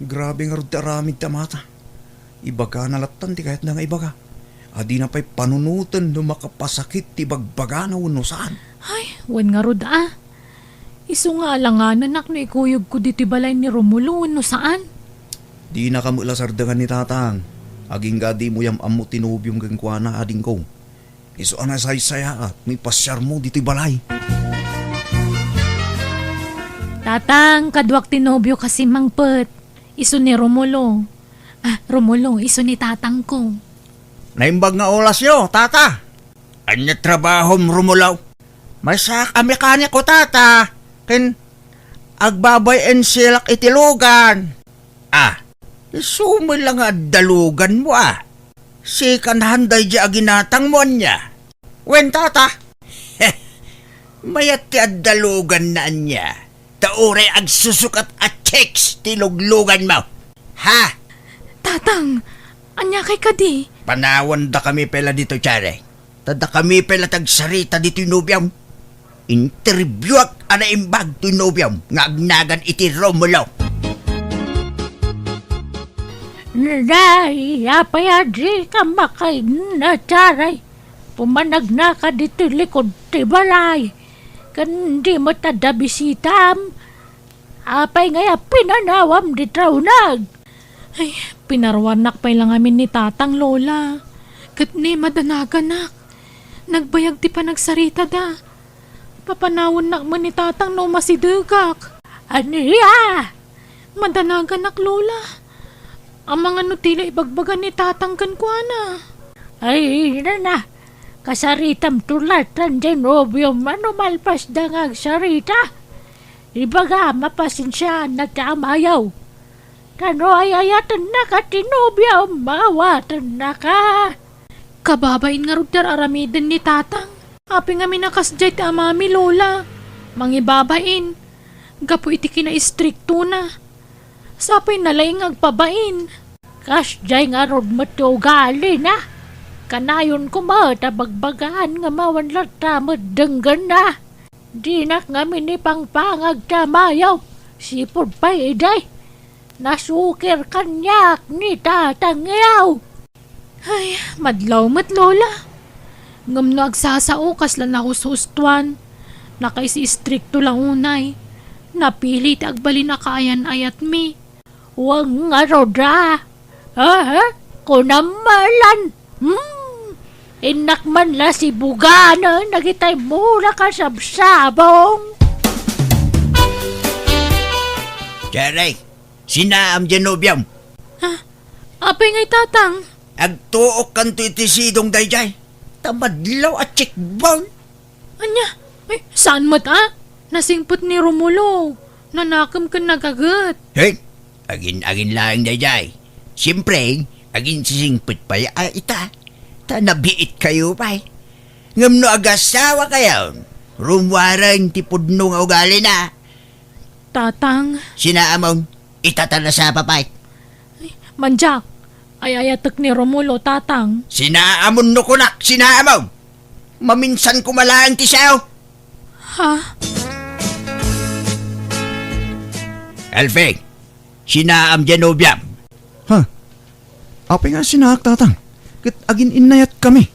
grabe ngarud ti aramid ti amata. Ibagana lattan ti kayatna nga ibaga. A dina pay panunoten no makapasakit ti ibagbagana wenno saan. Ay, wen ngarud a. Isu nga alanganak no ikuyogko ditoy balay ni Romulo wenno saan. Dinaka met la sardengan ni Tatang. Agingga dimo yam-ammo ti nobiom kenkuana, adingko. Isu a nasaysayaat no ipasiarmo ditoy balay. Tatang, kaduak ti nobio kas immangpet. Isu ni Romulo. Ah, Romulo, isu ni tatangko. Naimbag nga olasyo, tata. Ania trabahom, Romulo? Maysaak a mekaniko, tata. Ken agbabay-en silak iti lugan. Ah, isu met la nga adda luganmo, a. Sika nahan daydi a ginatangmo, ania? Wen, tata. Mayat ti adda luganna, ania? Ta uray agsusukat a chicks ti lugluganmo. Ha? Tatang, ania kay kadi? Panawandakami pay la ditoy, Cherry. Ta dakami pay la ti agsarita ditoy nobiom. Interbiuak a naimbag toy nobiom nga agnagan iti Romulo. Nay, apay a dika makainna, Cherry? Pumanagnaka ditoy likod ti balay. Ken di met adda bisitam. Apay ngay a pinanawam ditoy uneg? Ay, pinaruarnak pay la ngamin ni tatang, Lola. Ket ni madanaganak. Nagbayag ti panagsaritada. Papanawennak met ni tatang no masidegak. Ania? Madanaganak, Lola. Amangan no ti la ibagbaga ni tatang kenkuana. Ay, nana, kasaritam tulatan di nobiom a no malpasda nga agsarita. Ibaga, mapasensiaanna ti amayo. Ta no ay-ayatennaka ti nobiom, maawatennaka. Kababain ngarud ti ar-aramiden ni tatang. Apay ngamin a kasdiay ti amami, Lola? Mangibabain. Gapu iti kinaistriktona. Sapay na laeng nga agpabain. Kasdiay ngarud met ti ugalina. Kanayon koma ta bagbagaan nga awan latta met denggenna. Dinak ngamin ipangpangag ti amayo. Sipud pay idi. Nasukir kaniak ni tatangyo. Ay, madlaw met, Lola. Ngem no agsasao, kasla nahushustuan. Nakaisistrikto la unay. Napili ti agbalin a kaayan-ayatmi. Wen ngarud a. Aha? Kunam malan. Hmm. Innak man la sibuganen dagitay mula kasabsabong. Cherry, sinaam diay nobiom. Ha? Apay ngay, tatang? Agtuokkanto iti sidong daydiay. Ta madlaw a checkbone. Ania? Ay, saan met a? Nasingpet ni Romulo. Nanakem ken nagaget. Hey, agin-agin laeng daydiay. Siempre, aginsisingpet pay a ita. Ta nabiitkayo pay. Ngem no agasawakayon, rummuaren ti pudno nga ugalina. Tatang. Sinaamon, ita ta nasapa pay. Ay, mandiak, ay-ayatek ni Romulo, tatang. Sinaamon no kunak, sinaamon! Maminsan koma laeng ti sao. Ha? Alfie, sinaam diay nobiam. Ha? Apay nga sinaak, tatang? Ket agin-innayatkami.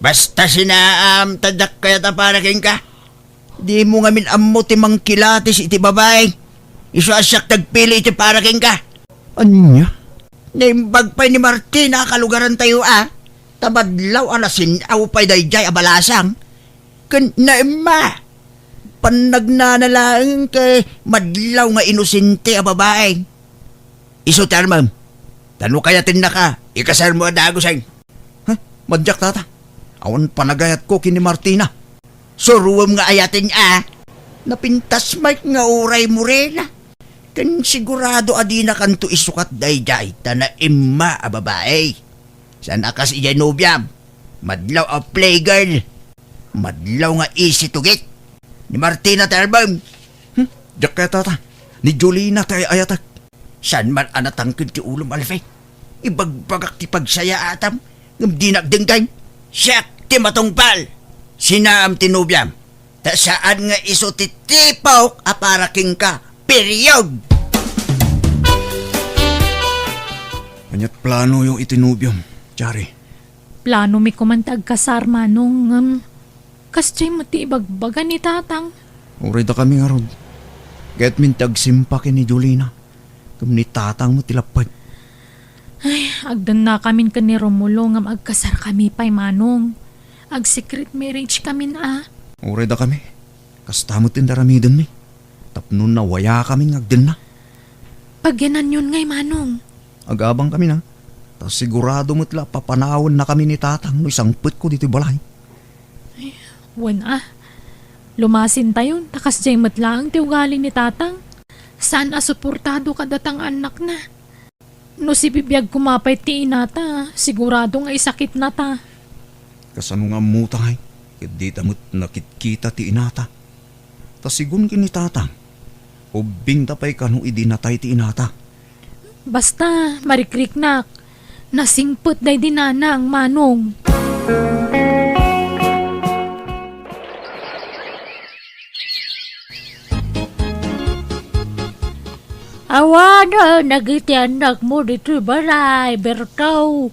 Basta sinaam, ta diak kayat a para kenka. Dimo ngamin ammo ti mangkilatis iti babai. Isu a siak ti agpili iti para kenka. Ania? Naimbag pay ni Martina a kalugarantayo a. Ta madlaw a nasin-aw pay daydiay a balasang. Ken naemma. Pannagnana laeng ket madlaw nga inosente a babai. Isu ti armem. Ta no kayatennaka, ikasarmo a dagusen. Ha? Mandiak, tata. Awan panagayatko ken ni Martina. Suroem nga ayaten a. Napintas met nga uray Morena. Ken sigurado a dinakanto isukat daydiay ta naemma a babai. Saan a kas idiay nobiam. Madlaw a playgirl. Madlaw nga easy to get. Ni Martina ti armem. Hmm? Diak kayat, tata. Ni Jolina ti ay-ayatek. Saan man a natangked ti ulom, Alfie? Ibagbagak ti pagsayaatam, ngem dinak denggen. Siak ti matungpal. Sinaam ti nobiam. Ta saan nga isu ti tipok a para kenka. Period! Aniat planoyo iti nobiom, Jari? Planomi koman ti agkasar, Manong, ngem kasdiay met ti ibagbaga ni Tatang. Uray dakami ngarud, Ket min ti agsimpa ken ni Jolina, ken ni Tatang met ti lapped. Ay, agdennakamin ken ni Romulo ngem agkasarkami pay, Manong. Ag-secret marriage kamin a. Uray dakami, kasta met ti naramidenmi. Tapno nawayakamin nga agdenna. Pagyananyon ngay, Manong. Agabangkamin a, ta sigurado met la papanawennakami ni Tatang no isangpetko ditoy balay. Wen a, lumasintayon, ta kasdiay met laeng ti ugali ni Tatang. Saan a suportado kadata nga annakna. No sibibiag koma pay ti inata, sigurado nga isakitnata. Kasano nga ammotay, ket dita met nakitkita ti inata? Ta sigun ken ni Tatang, ubbingta pay kano idi natay ti inata. Basta, marikriknak, nasingpet daydi nanang, Manong. Awanen dagiti annakmo ditoy balay, Berto.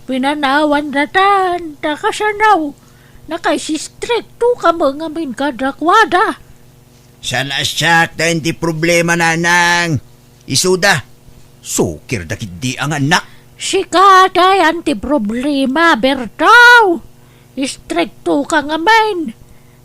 Pinanawan datan, ta kasano? Nakaisistrikto ka met ngamin kadakuada. Saan a siak ti problema, nanang. Isuda, sukir dagiti a nga annak. Sika ti ayan ti problema, Berto. Istrikto ka ngamin.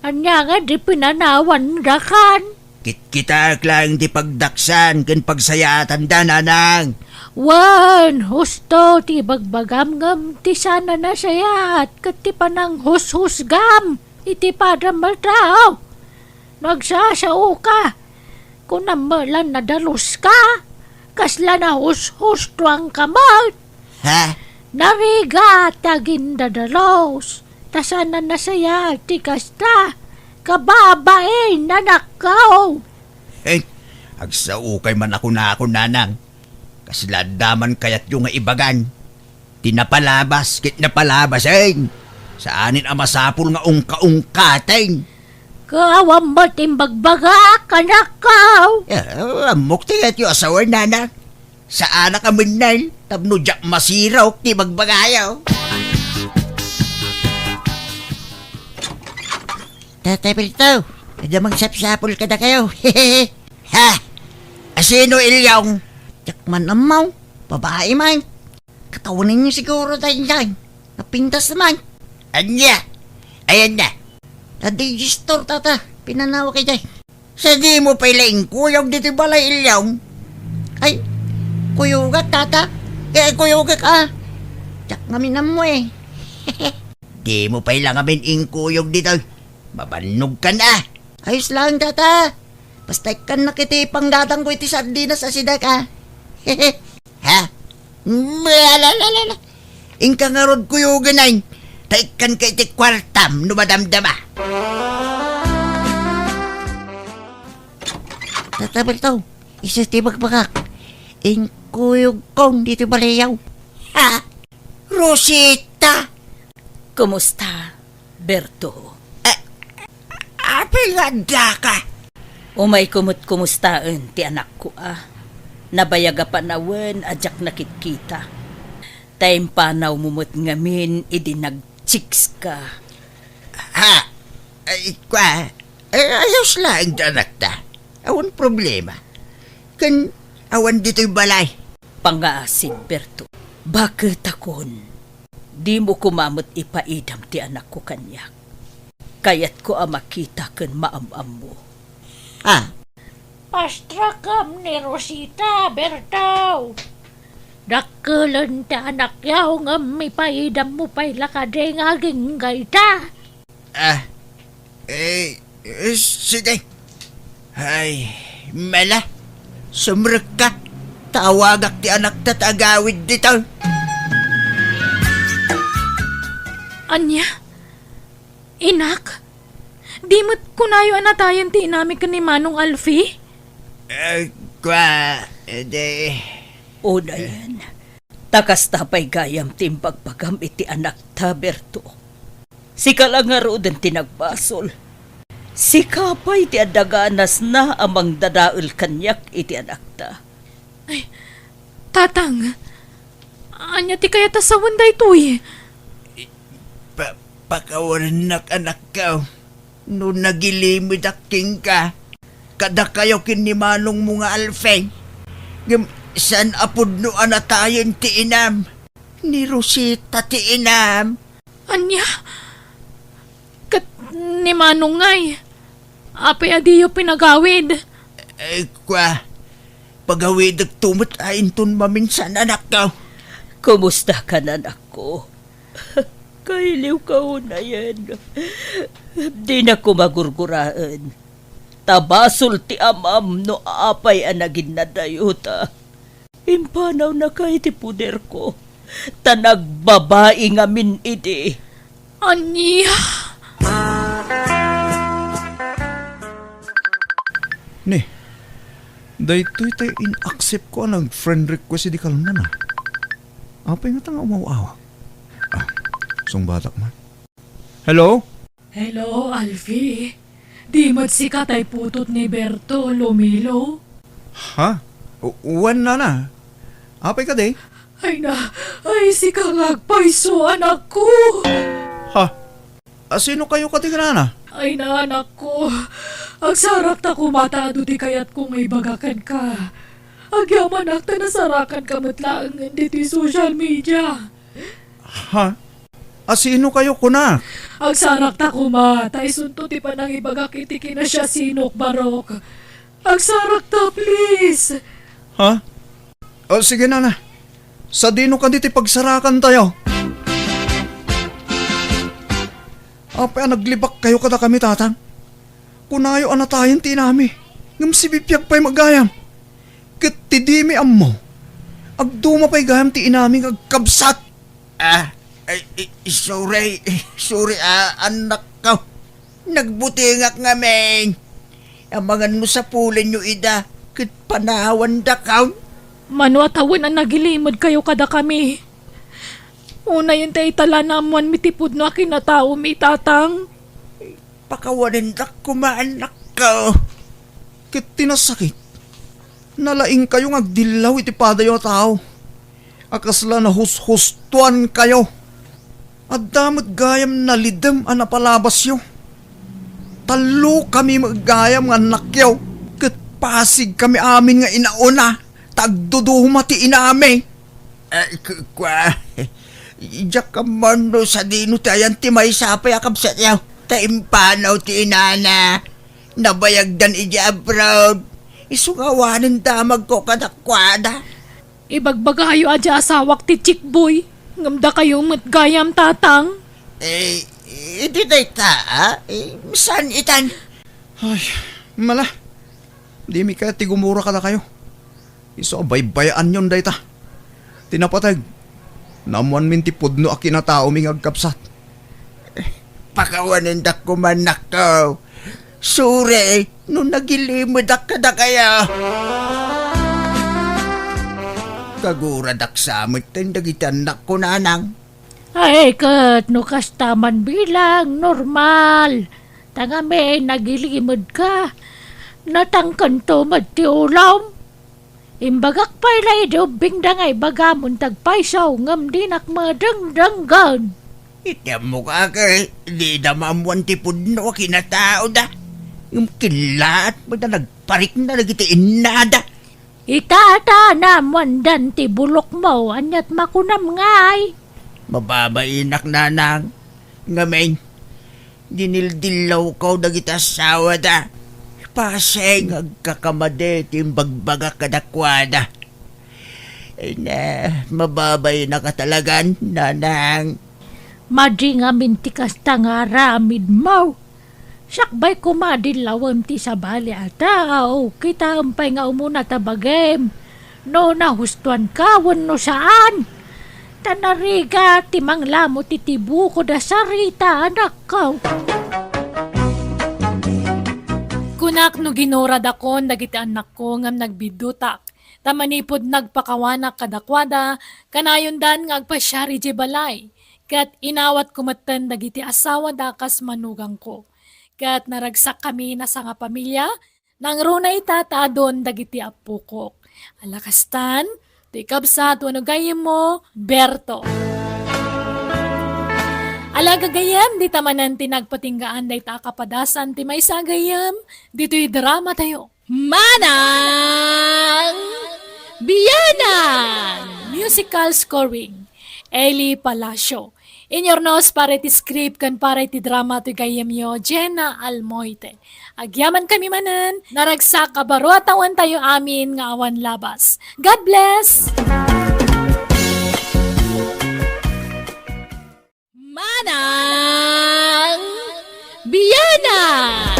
Ania nga di pinanawan dakan? Kitkitaek laeng ti pagdaksan ken pagsayaatanda, nanang. Wen, husto ti ibagbagam ngem ti saan a nasayaat ket ti pananghushusgam iti padam a tao. No agsasaoka, kunam met la nadaluska, kasla nahushustoanka met. Ha? Narigat ti agindadalus, ta saan a nasayaat ti kasta, kababain, anakko. Eh, agsaokay man a kunakon, nanang. Kasla adda man kayatyo nga ibagan. Ti napalabas ket napalabasen. Saanen a masapul nga ungka-ungkaten. Ket awan met imbagbagak, anakko. Eh, ammok ti kayatyo a sawen, nanang. Saanak a mennen tapno diak masirok ti bagbagayo. Tatay Berto, adda mangsapsapul kadakayo. Ha? Asino, Ilyong? Diak man ammo. Babai man. Katawanenyo siguro daydiay. Napintas man. Ania? Ayanna. Adi, Nestor, tata. Pinanawa kay jay. Sa dimo pay la inkuyog ditoy balay, Ilyong? Ay, kuyogak, tata. Eh, kuyogak, a. Diak ngamin ammo, eh. Dimo pay la ngamin inkuyog ditoy. Mabannogkan, a. Ayos laeng, tata. Basta ikkannak iti panggatangko iti sardinas a sidek, a. Ha? Ala, ala, ala, ala. Inka ngarud kuyogen, ay. Ta ikkanka iti kuartam no madamdama. Tata Berto, isu ti bagbagak. Inkuyogkon ditoy balayaw. Ha? Rosita! Kumusta, Berto? Eh, apay nga addaka? Umayko met kumustaen ti anakko a. Nabayag a panawen a diak nakitkita. Ta impanawmo met ngamin idi nagchikska. Ha? Ay, kua, eh, ayos laeng ti anakta. Awan problema. Ken awan ditoy balay. Pangngaasim, Berto. Baketakon. Dimo koma met ipaidam ti anakko kaniak. Kayatko a makita ken maam-ammo. Ah. Pastrakam ni Rosita, Berto. Dakkelen ti anakyo ngem ipaidammo pay la kadi nga agingga ita. Ah, eh, eh, sige. Ay, mala, sumrekka. Tawagak ti anakta ta agawid ditoy. Ania? Inak? Di met kunayo a natayen ti inami ken ni Manong Alfie? Eh, kua, edi. Unayen, ta kasta pay gayam ti imbagbagam iti anakta, Berto. Sika la ngaruden ti nagbasol. Sika pay ti adda ganasna a mangdadael kaniak iti anakta. Ay, Tatang, ania ti kayat a sawen daytoy? Pa-, pakawanennak, anakko, no nagilimedak kenka. kadakayo ken ni manongmo nga Alfie. Ngem saan a pudno a natayen ti inam. Ni Rosita ti inam. Ania? Ket ni Manong ngay, apay a diyo pinagawid? Ay, kua, pagawidekto met a inton maminsan, anakko. Kumusta ka, anakko? Kailiwka unayen. Dinak koma gurguraen. Ta basol ti amam no apay a naginnadayota. Impanawnaka iti poderko, ta nagbabai ngamin idi. Ania? Ni, daytoy tay in-accept ko a nag-friend request idi kalman, a. Apay ngata nga umaw-awag? Ah, sungbatak man. Hello? Hello, Alfie. Di met sika tay putot ni Berto, Lumilo? Ha? U-, wen, nana. Apay kadi? Ay na, ay sika nga agpayso, anakko. Ha? A, sino kayo kadi, nana? Ay na, anakko. Agsarakta koma ta adu ti kayatko nga ibaga kenka. Agyamanak ta nasarakanka met laengen ditoy social media. Ha? A, sino kayo, kunak? Agsarakta koma, ta isunto ti panangibagak iti kinasiasinok, Barok. Agsarakta, please. Ha? O, sige, nana. Sadino kadi ti pagsarakantayo? Apay a naglibak kayo kadakami, tatang? Kunayo a natayen ti inami, ngem sibibiag pay met gayam. Ket ti dimi ammo, agduma pay gayam ti inami nga agkabsat. Ah, ay, i-, sorry, sorry, a, anakko. Nagbutengak ngamin. Amangan no sapulenyo ida, ket panawandakon. Mano a tawen a nagilimed kayo kadakami? Unayen ta ita la naammoanmi ti pudno a kinataomi, tatang. Pakawanendak koma, anakko. Ket ti nasakit, nalaingkayo nga agdillaw iti padayo a tao a kasla nahushustoankayo. Adda met gayam nalidem a napalabasyo. Tallokami met gayam nga annakyo, ket pasigkami amin nga inauna, ta agduduma ti inami. Eh, ku-, kua, diak ammo no sadino ti ayan ti maysa pay a kabsatyo. Ta impanaw ti inana. Nabayagdan idiay abroad. Isu nga awanen damagko kadakuada. Ibagbagayo a di asawak ti Chickboy. Ngem dakayo met gayam, tatang. Eh, idi dayta, a? Eh, saan itan? Ay, mala. Dimi kayat ti gumura kadakayo. Isu a baybayaanyon dayta. Ti napateg, naammoanmin ti pudno a kinataomi nga agkabsat. Pakawanendak koma, annakko. Sorry no nagilimedak kadakayo. Kaguradak sa metten dagiti annakko, nanang. Ay, ket no kasta man bilang, normal. Ta ngamin, nagilimedka. Natangkento met ti ulom. Imbagak pay la idi ubbingda nga ibagamon ti agpayso, ngem dinak madengdenggen. Iti ammok, a, ket dida maammoan ti pudno a kinataoda. Ngem kellaat met a nagparikna dagiti innada. Ita ta naammoandan ti bulokmo, aniat makunam ngay? Mababainak, nanang. Ngamin, dinildillawko dagiti asawada. Pasen nga agkakamadi ti imbagbagak kadakuada. Ay na, mababainak a talagan, nanang. Madi ngamin ti kasta nga aramidmo. Sakbay koma dillawem ti sabali a tao, kitaem pay nga umuna ta bagim no nahustoanka wenno saan. Ta narigat ti manglamut iti bukod a sarita, anakko. Kunak no ginuradakon dagiti annakko ngem nagbiddutak. Ta manipud nagpakawanak kadakuada, kanayondan nga agpasiar idiay balay. Ket inawatko metten dagiti asawada kas manugangko. Ket naragsakkami a sangapamilia, nangruna ita ta adun dagiti appokok. Ala kastan, ti kabsat wenno gayyemmo, Berto. Ala gagayyem, dita manen ti nagpatinggaan dayta a kapadasan ti maysa a gayyem ditoy drama tayo. Manang Bianang! Musical scoring, Eli Palacio. Inyurnos para iti script ken para iti drama ti gayyemyo, Jenna Almoite. Agyaman kami manen, naragsak a baro a tawen tayo amin nga awan labas. God bless! Manang Bianang!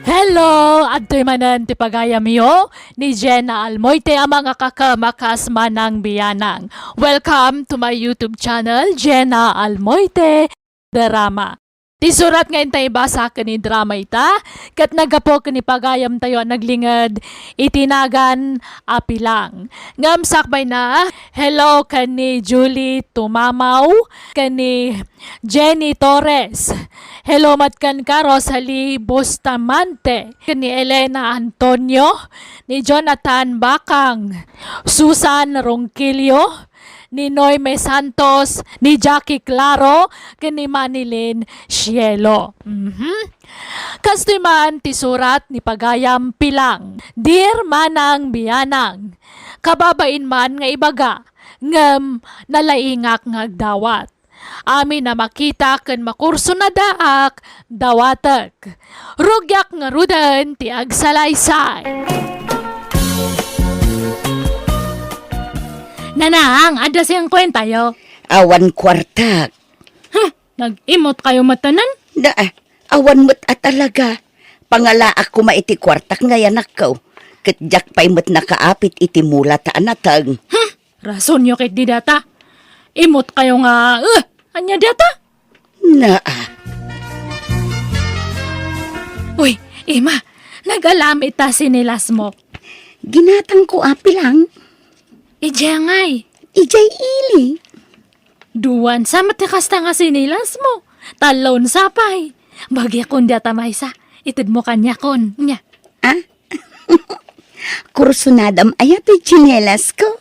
Hello! Adtoy manen ti pagayamyo ni Jenna Almoite a mangakakamakas Manang Bianang. Welcome to my YouTube channel, Jenna Almoite Drama. Ti surat nga inta ibasa ken ni drama ita, ket naggapu ken ni pagayamtayo a naglinged iti nagan a Pilang. Ngem sakbay na, hello ken ni Julie Tumamaw, ken ni Jenny Torres. Hello met kenka, Rosalie Bustamante, ken ni Elena Antonio, ni Jonathan Bakang, Susan Ronquillo, ni Noyme Santos, ni Jackie Claro, ken ni Manilyn Cielo. Mhm. Kastoy man ti surat ni pagayam Pilang, Dear Manang Bianang, kababain man nga ibaga, ngem nalaingak nga agdawat. Amin a makita ken makursonadaak, dawatek. Rugiak ngaruden ti agsalaysay. Nanang, adda sian kuentayo? Awan kuartak. Huh, nag-imot kayo matanan? Da, awan met a talaga. Pangalaak koma iti kuartak nga yanakko. Ket diak pay met nakaapit iti mula ta anateng. Hmm, rasonyo ket di data. Imot kayo nga, eh, anya data? Naa. Uy, Ima, nag-alam ita sinilasmo. Ginatangko a Pilang. Idiay ngay. Idiay ili. Duan sa met ti kasta nga sinilasmo. Talon sa pay. Bagikon data maysa. Itedmo kaniakon. Nya. Ah? Kursonadam aya ti tsinelasko?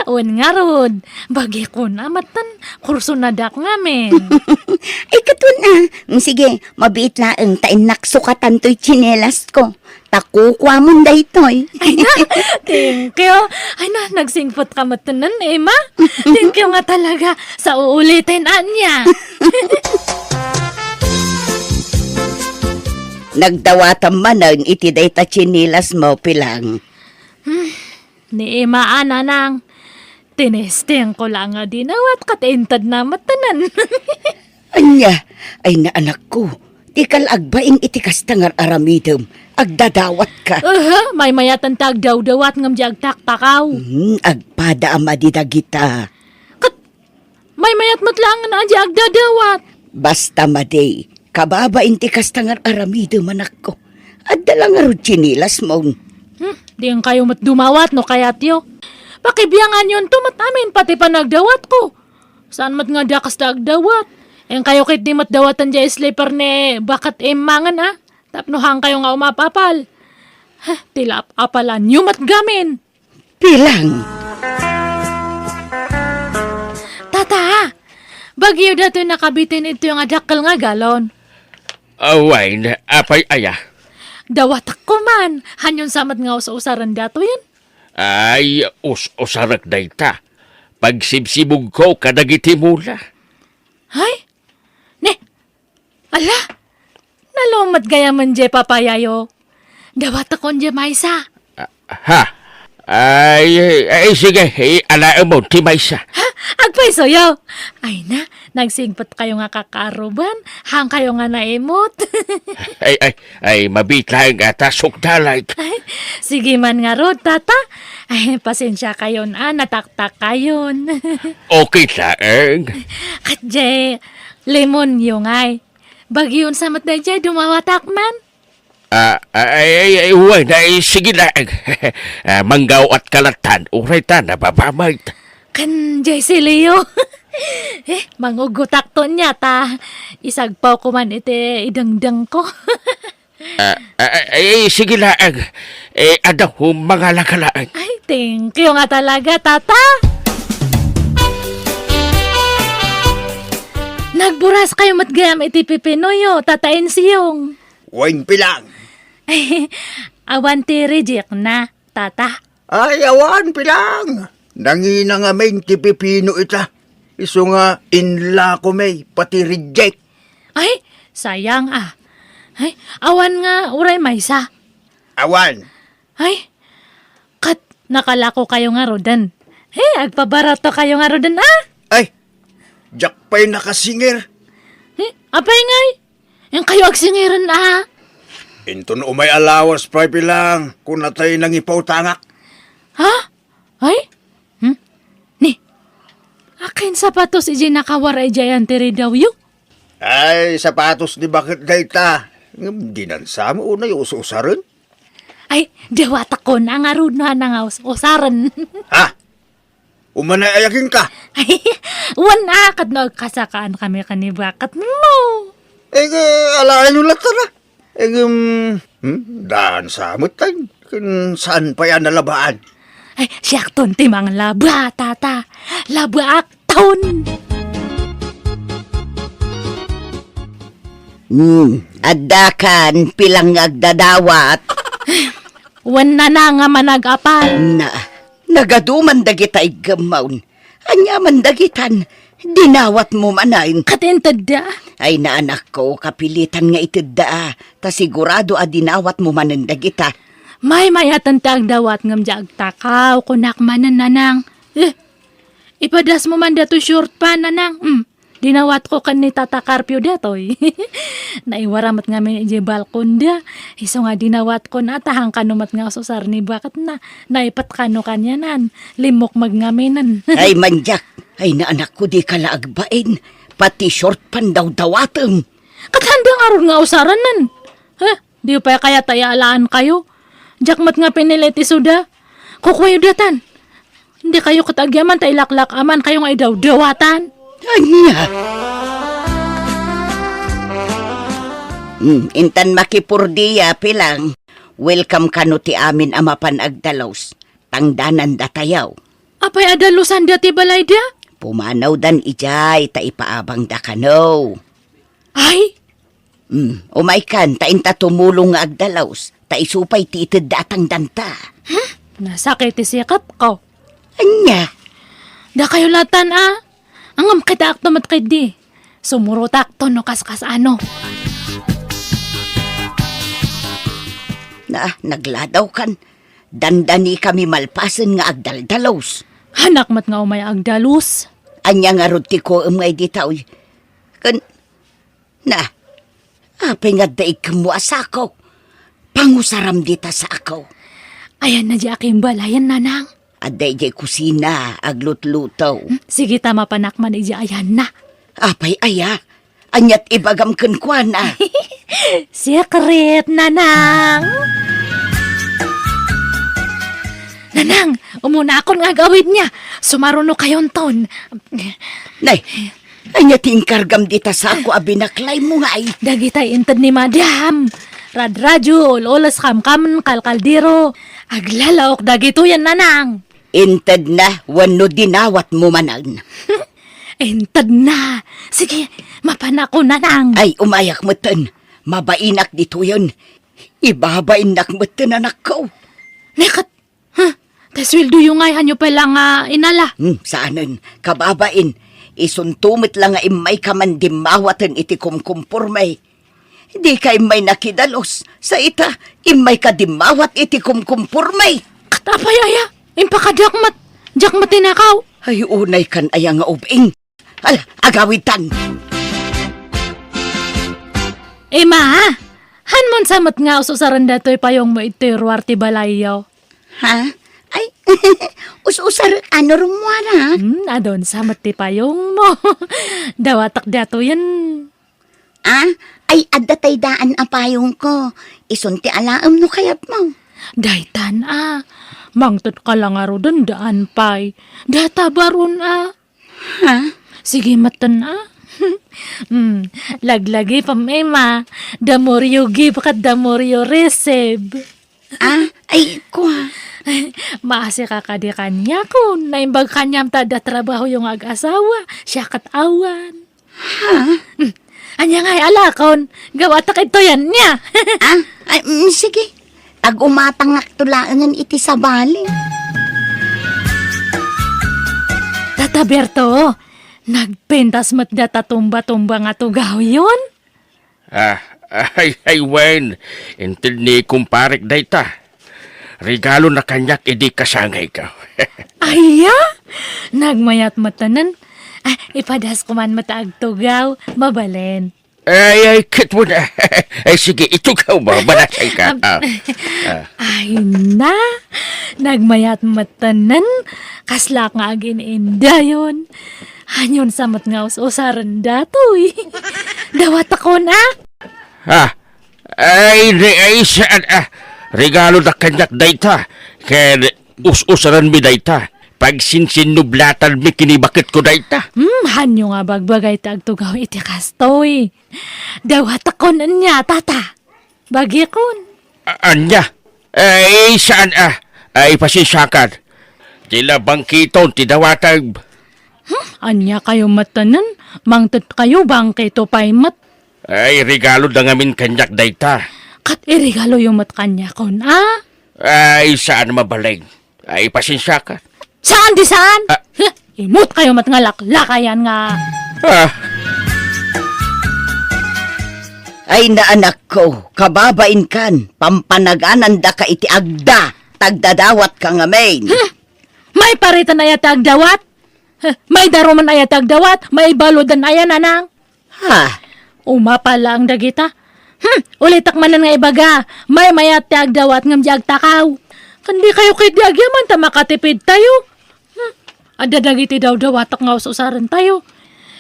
Wen ngarud, bagikon a metten, kursonadak ngamin. Ay, katun a. Mm, sige, mabiit laeng ta innak sukatan toy tsinelasko. Ta kukuamon daytoy. Ay na, thank you. Ay na, nagsingpet ka metten, Ima. Thank you nga talaga. Sa uuliten, anya. Nagdawatam manen iti dayta tsinilasmo, Pilang. Hmm, ni Ima a, Nanang. Tinestingko la nga dinawat ket intedna metten. Anya, ay na anakko, dika la agbain iti kasta nga ar-aramidem, agdadawatka. Aha, maymayatan ta agdawdawat ngem di agtaktakaw. Hmm, agpada a madi dagita. Ket maymayat met laeng nga adi agdadawat. Basta madi, kababain ti kasta nga ar-aramidem, anakko. Adda la ngarud tsinilasmo. Hmm, dian kayo met dumawat no kayatyo. Pakibianganyon to met amin pati panagdawatko. Saan met nga adda kasta agdawat? Inkayo ket di met dawaten diay slipper ni Baket Immangen a. Tapno haan kayo nga umapapal. Heh, ti laap-apalanyo met gamin. Pilang. Tata, bagyo datoy nakabiten ito nga dakkel nga galon. Awain, apay aya? Dawatak ko man, hanyon sa met nga us-usaren datoyen. Ay, us-usarek dayta. Pagsibsibugko kadagiti mula. Ay? Ne, ala, nalumet gayamen diay papayayo. Dawatakon diay maysa. Ah, ha? Ay, ay, sige, alaemon ti maysa. Ha? Agpaysoyo. Ay na, nagsingpet kayo nga kakaruban. Haan kayo nga naimot. Ay, ay, ay, mabiit laeng a ta sukdalan. Ay, sige man ngarud, tata. Ay, pasensia kayon a, nataktak kayon. Okay laeng. Ket diay, lemon yo ngay. Bagyon sa met daydiay, dumawatak man. Ah, ay, ay, ay, wen, ay, sige laeng. Ah, manggaw-atka lattan, uray ta, nababamay ta. Kan diay si Leo. Eh, mangugutak to niya ta. Isagpaw ko man iti idengdeng ko. Ah, ah, ay, ay, sige laeng. Eh, adaw, mangala ka laeng. Ay, thank you nga talaga, tata. Nagburas kayo met gayam iti pipinuyo, Tata Insiong. Wen, Pilang. Awan ti reject na, Tata. Ay, awan, Pilang. Nangina ngamin ti pipino ita. Isu nga inlako may pati reject. Ay, sayang a. Ay, awan nga uray maysa. Awan. Ay, ket nakalako kayo ngaruden. Ay, agpabarato kayo ngaruden, a? Ay, diak pay nakasinger. Ay, apay ngay? Inkayo agsingiren, a? Inton umay a lawas pay, Pilang, kunatay nangipautangak. Ha? Ay? Hmm? Ni, akin sapatos iti nakawar iti ayan ti ridawyo? Ay, sapatos ni baket dayta. Ngem dinan sa mo unay us-usaren? Ay, dawatakon a ngarud no, a, nga us-usaren. Ha? Umanay ayaginka? Ay, wen a, ket no agkasakaan kami ken ni baket mo. Eh, alaen no latta na. Eh, um, hmm, daan sa met tayo. Ken saan pay a nalabaan? Ay, siakton ti manglaba, Tata. Labaakton. Hmm, addakan, Pilang nga agdadawat. Wen, Nanang, nga manag-apal. Na, nagaduman dagita iggemmawn. Ania man dagitan, dinawatmo manen. Ket intedda? Ay, naanakko, kapilitan nga itedda, a, ta sigurado a dinawatmo manen dagita. Maymayaten ti agdawat ngem diak agtakaw, kunak manen, Nanang. Eh, ipadasmo man datoy short pant, Nanang. Hmm. Dinawatko ken ni Tata Carpio datoy. Naiwara met ngamin idiay balkonda. Isu nga dinawatko na, ta han kano met nga ususar ni baketna. Naipat kano kanianan. Limmukmeg ngaminen. Ay, mandiak. Ay, naanakko, dika la agbain. Pati short pant dawdawatem. Ket handa ngarud nga usaranen. Heh? Di pay kayat a iyalaan kayo? Diak met nga pinili ti suda. Kukuayo datan. Di kayo ket agyaman ta ilaklak-aman kayo nga idawdawatan. Ania? Hmm, intan makipurdia, Pilang. Welcome kano ti amin a mapan agdalus. Tangdanan datayaw. Apay a dalusan da ti balayda? Pumanawdan idiay ta ipaabangda kano. Ay, Hmm, umaykan, ta inta tumulong nga agdalus, ta isu pay ti itedda a tangdanta. Hmm? Nasakit ti sikapko. Ania? Dakayo latan, a? Ngem kitaakto met ketdi. Sumurotakto no kaskas-ano. Na, nagladawkan. Dandanikami malpasen nga agdaldalus. Hanak met nga umay agdalus. Ania ngarud ti kuem nga idi taoy? Ken Na, apay nga adda ikemmo a sako? Pangusaram dita sako. Ayanna diay akimbalayan, Nanang. Adda idiay kusina, aglutluto. Hmm, sige ta mapanak man idiay ayanna. Apay aya? Aniat ibagam kenkuana? Secret, Nanang. Nanang, umunakon nga agawidna. Sumaruno kayonton. Nay, ania ti inkargam dita sako a binaklaymo ngay? Dagitay inted ni Madam. Radradio, ul-ules, kamkam, kalkaldero. Aglalaok dagitoyen, Nanang. Intedna wenno dinawatmo manen? Intedna. Sige, mapanakon, Nanang. Ay, umayak metten. Mabainak ditoyen. Ibabainnak metten, anakko. Neket, ha? Ta sueldoyo ngay, hanyo pay la nga inala? Hmm, saanen. Kababain, isunto met la nga immayka man dimmawaten iti kumkumporme. Dika immay nakidalus, sa ita, immayka dimmawat iti kumkumporme. Ket apay aya? Impakadiak met, diak met tinakaw. Ay, unaykan aya nga ubing. Ala, agawidtan. Ima, hanmon sa met nga ususaren datoy payongmo itoy ruar ti balayyo? Ha? Ay, ususar, ano, rummuara? Hmm, adun sa met ti payongmo. Dawatek datoyen. Ah, ay, adda tay daan a payongko. Isun ti alaem no kayatmo. Daytan, a. Mangted ka la ngaruden daan pay. Data barun, a. Ha? Sige, metten, a. Hmm, laglagipem, Ima. The more you give, ket the more you receive. Ah, ay, kua. Maasi ka kadi kaniakon. Naimbag kaniam ta adda trabahoyo nga ag-asawa. Siak ket awan. Ha? Hmm. Ania ngay alakon? Gawatak ito yan niya. Ah? Ay, mm, sige. Agumatangakto laengen iti sabali. Tata Berto, nagpintas met data tumba-tumba nga tugawyon? Ah, ay, ay, wen. Inted ni kumparek dayta. Regalona kaniak idi kasangayko. Aya? Nagmayat met tanan. Ah, ipadas ko man met agtugaw. Mabalin. Ay, ay, ket wen. Ay, sige, itugaw mo. Manasay ka. Ab- Ah, ah. Ay na, nagmayat met tanan. Kasla nga agin-indayon. Hanyon sa met nga us-usaren datoy. Dawatakon, ah. Ha? Ay, re-, ay, saan, ah, regalo da kaniak dayta. Ken us-usaranmi dayta. Pagsinsinublatanmi kinibaketko dayta. Hmm, hanyo nga bagbagay ti agtugaw iti kastoy. Dawatakon ania, tata. Bagikon. A-, ania? Ay, saan, ah? Ay, pasensiakan. Ti la bangkiton ti dawatem. Hmm, ania kayo met tanan? Mangted kayo, bangkito pay met. Ay, regalo da ngamin kaniak dayta. Ket iregalo yo met kaniakon, a? Ay, saan mabalin. Ay, pasensiakan. Saan di saan? Ah. Huh, imut kayo met nga laklakayan nga. Ah. Ay, naanakko, kababainkan, pampanaganandaka iti agda, tagdadawatka ngamin. Hmm. Maipariten aya ti agdawat? Huh, maidarumen aya ti agdawat? Maibaludan aya, nanang? Ha? Umapal laeng dagita. Hmm, ulitak manen nga ibaga, maymayat ti agdawat ngem di agtakaw. Ken di kayo ketdi agyaman ta makatipid tayo. Hmm, adda dagiti dawdawatak nga us-usaren tayo.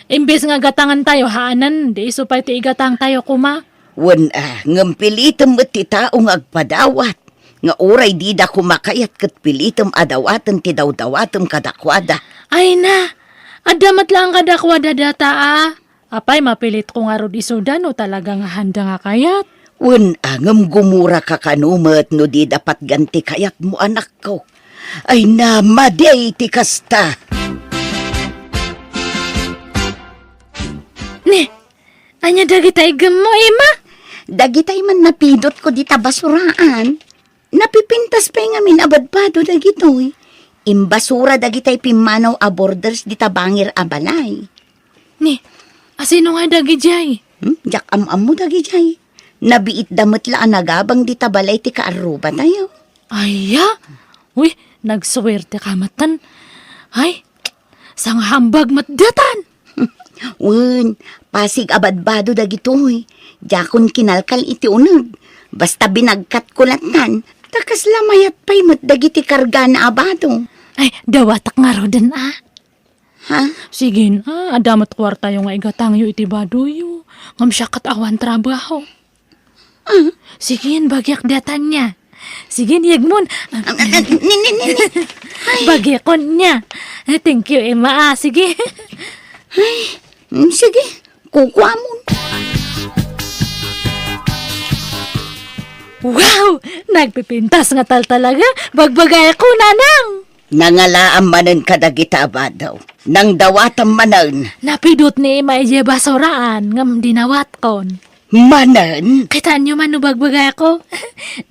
Imbes nga gatangan tayo, haanan, di isu pay ti igatang tayo koma. Wen a, ngem pilitem met ti tao nga agpadawat, nga uray dida koma kayat ket pilitem a dawaten ti dawdawatem kadakuada. Ay na, adda met laeng kadakuada data a. Apay, mapilitko ngarud isuda no talaga nga handa nga kayat? Wen a, ngem gumuraka kano met no dida patgan ti kayatmo, anakko. Ay na, madi ti kasta. Ni, ania dagita iggemmo, Emma? Dagitay man napidotko dita basuraan. Napipintas pay ngamin a badbado dagitoy. Imbasura dagitay pimmanaw a borders dita bangir a balay. Ni, asino nga dagidiay? Hmm? Diak am-ammo dagidiay. Nabiitda met la a nagabang dita balay ti kaarrubatayo. Aya? Uy, nagsuwerte ka metten. Ay, sangahambag met datan. Wen, pasig a badbado dagitoy. Diakon kinalkal iti uneg. Basta binagkatko lattan, ta kasla mayat pay met dagiti kargana a bado. Ay, dawatak ngaruden a. Ha? Sige, ah, adda met kuartayo nga igatangyo iti badoyo. Ngem siak ket awan trabaho. Ah? Sige, bagiak datan nia. Sige, yegmon. Ah, ah, ah, ni, ni, ni, ni. Ay. Bagiakon nia. Eh, thank you, Emma, ah. Sige. Ay, mm, sige. Kukuamon. Wow! Nagpipintas nga tal talaga. Bagbagayko, nanang! Nangalaam manen kadagita a bado. Nangdawatam manen. Napidot ni Emma idiay basuraan, ngem dinawatkon. Manen? Kitaenyo man no bagbagayko.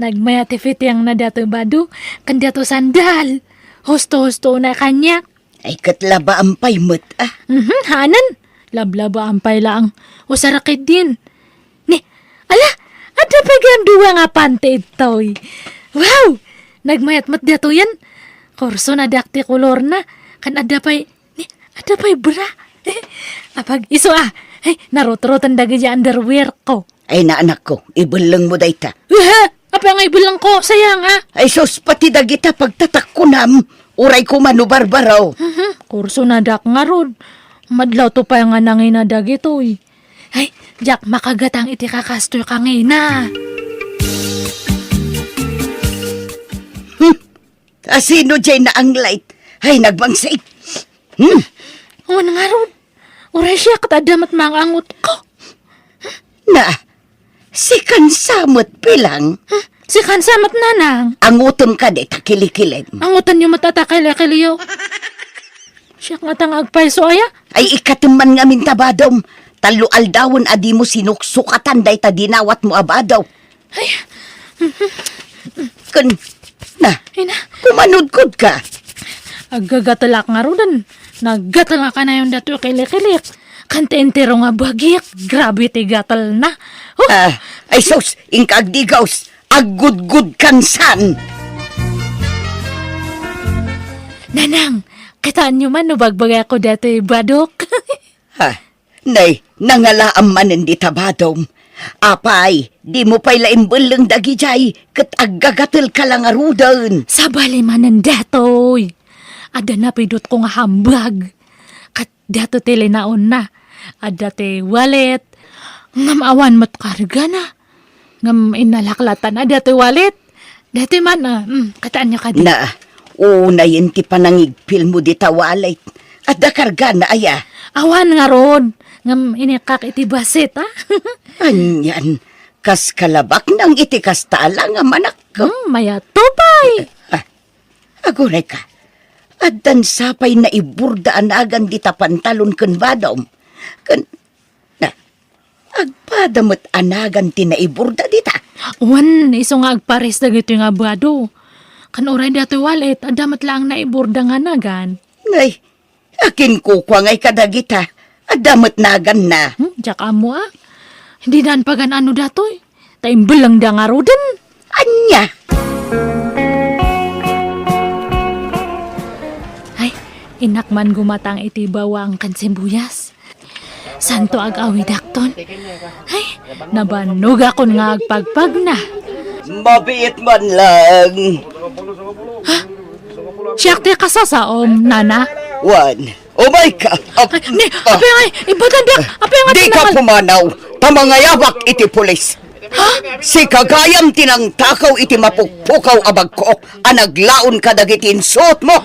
Nagmayat ti fittingna datoy bado, ken datoy sandal. Husto-husto na kaniak. Ay, ket labaam pay met, ah. Mhm, haanen. Lablabaam pay laeng. Usarak ketdin. Ni, ala, adda pay gayam dua nga panty ditoy. Wow! Nagmayat met datoyen. Kursonadak ti kolorna. Ken adda pay, ni, adda pay bra. Apag-isu a. Ay, narutroten dagiti underwear ko. Ay, naanakko, ibellengmo dayta. Aha! Apay nga ibellengko? Sayang, ah! Ay, sus, pati dagita pagtatakkonam. Uray koma no barbaro. Mhm, kursonadak ngarud. Madlawto pay nga nangina dagitoy. Ay, diak makagatang iti kakastoy kangina. Hmm. Asino diay naanglait? Ay, nagbangsik. Hmm. Awan ngarud. Uray siak ket adda met mangangot ko. Na, sikan sa met bilang? Hmm? Sikan sa met, nanang? Angutem kadi ta kilikilem. Angutenyo met ta kilikilyo. Siak ngata nga agpayso aya? Ay, ikatem man ngamin ta badom. Tallo aldawen a dimo sinuksukatan dayta dinawatmo a bado. Ay. Ken, na, Ina. Kumanudkodka. Aggagatelak ngaruden. Naggatel nga kanayon datoy kilikilik. Ken ti entero nga bagik. Grabe ti gatelna. Huh! Ah, ay sus, inka agdigaws. Aggudgudkan san. Nanang, kitaenyo man no bagbagayko datoy badok? Ha? Nay, nangalaam manen dita badom. Apay, dimo pay la imbelleng dagidiay ket aggagatelka la ngaruden. Sabali manen datoy. Adda napidutko nga hambag. Ket datoy ti linaonna. Adda ti wallet. Ngem awan met kargana. Ngem innalak latta datoy wallet. Datoy man, ah, mm, kitaenyo kadi. Na, unayen ti panangigpilmo dita wallet. Adda kargana aya? Awan ngarud. Ngem inikkak iti bassit, ah. Anian, kas kalabaknang iti kasta a langamanakko. Hmm, mayat to pay. Ah, agurayka. Addan sapay naiburda a nagan dita pantalon ken badom. Ken Na, agpada met a nagan ti naiburda dita. Wen, isu nga agpares dagitoy nga bado. Kan uray datoy wallet, adda met laeng naiburda nga nagan. Nay, akin kukua ngay kadagita. Adda met naganna. Hmm, diak ammo, ah. Didan pagan-ano datoy. Ta imbellengda ngaruden. Ania? Ay, innak man gumatang iti bawang ken sibuyas. Santo ag-awidakton. Ay, nabanugakon nga agpagpagna. Mabiit man lang. Ha? Siak ti kasasaom, nana? Wan. Umay ka. Ap-, Ay, ni, ah. Apay ngay, ibatan diak. Apay nga Di ka tinangal- pumanaw. Ta mangayabak iti pulis. Ha? Sika gayam ti nangtakaw iti mapukpukaw a bagko a naglaon kadagiti insuotmo.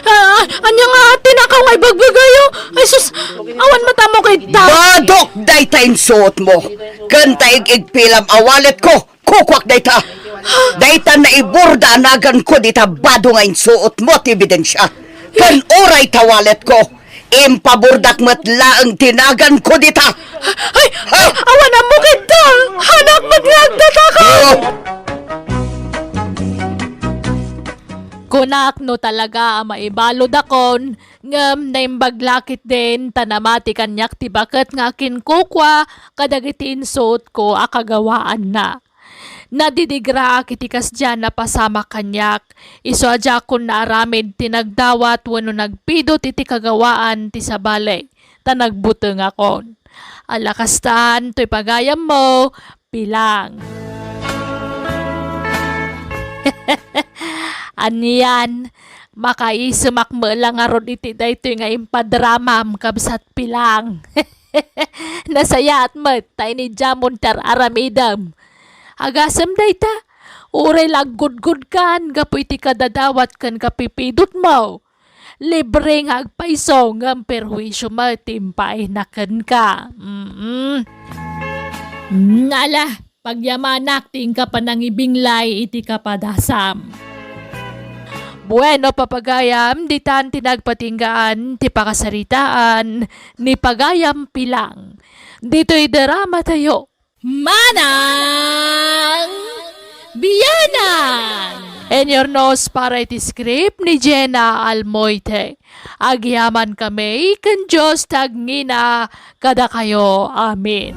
Ah, ania nga tinakaw nga ibagbagayo? Ay sus, awan matamu kay ta. Badok dayta insuotmo. Ken ta ig-igpilam a walletko, kukuak dayta. Dayta naiburda a naganko dita bado nga insuotmo ti ebidensia. Ken uray ta walletko, impaburdak met laeng ti naganko dita. Ay, Ha? Ay, awan ammo kenta. Hanak met nga agdataka. Oh! Kunak no talaga a maibaludakon, ngem naimbag la ketdin ta namati kaniak ti baket nga akinkukua kadagiti insuotko a kagawaanna. Nadidigraak iti kasdiay a pasamak kaniak, isu a diakon naaramid ti nagdawat wenno nagpidut iti kagawaan ti sabali, ta nagbutengakon. Ala kastan toy pagayammo, Pilang. Anian, makaisemak met la ngarud iti daytoy nga impadramam, kabsat Pilang. Nasayaat met ta inidiamon ti ar-aramidem. Agasem dayta, uray la aggudgudkan gapu iti kadadawat ken kapipidutmo. Libre nga agpayso ngem perhuisio met ti impaayna kenka. Mm. Ala, pagyamanak ti inka panangibinglay iti kapadasam. Bueno, papagayam, ditan ti nagpatinggaan ti pakasaritaan ni Pagayam Pilang. Ditoy drama tayo. Manang Bianang! In your nose para iti script ni Jenna Almoite. Agyaman kami ken Dios ti agngina kadakayo. Amen.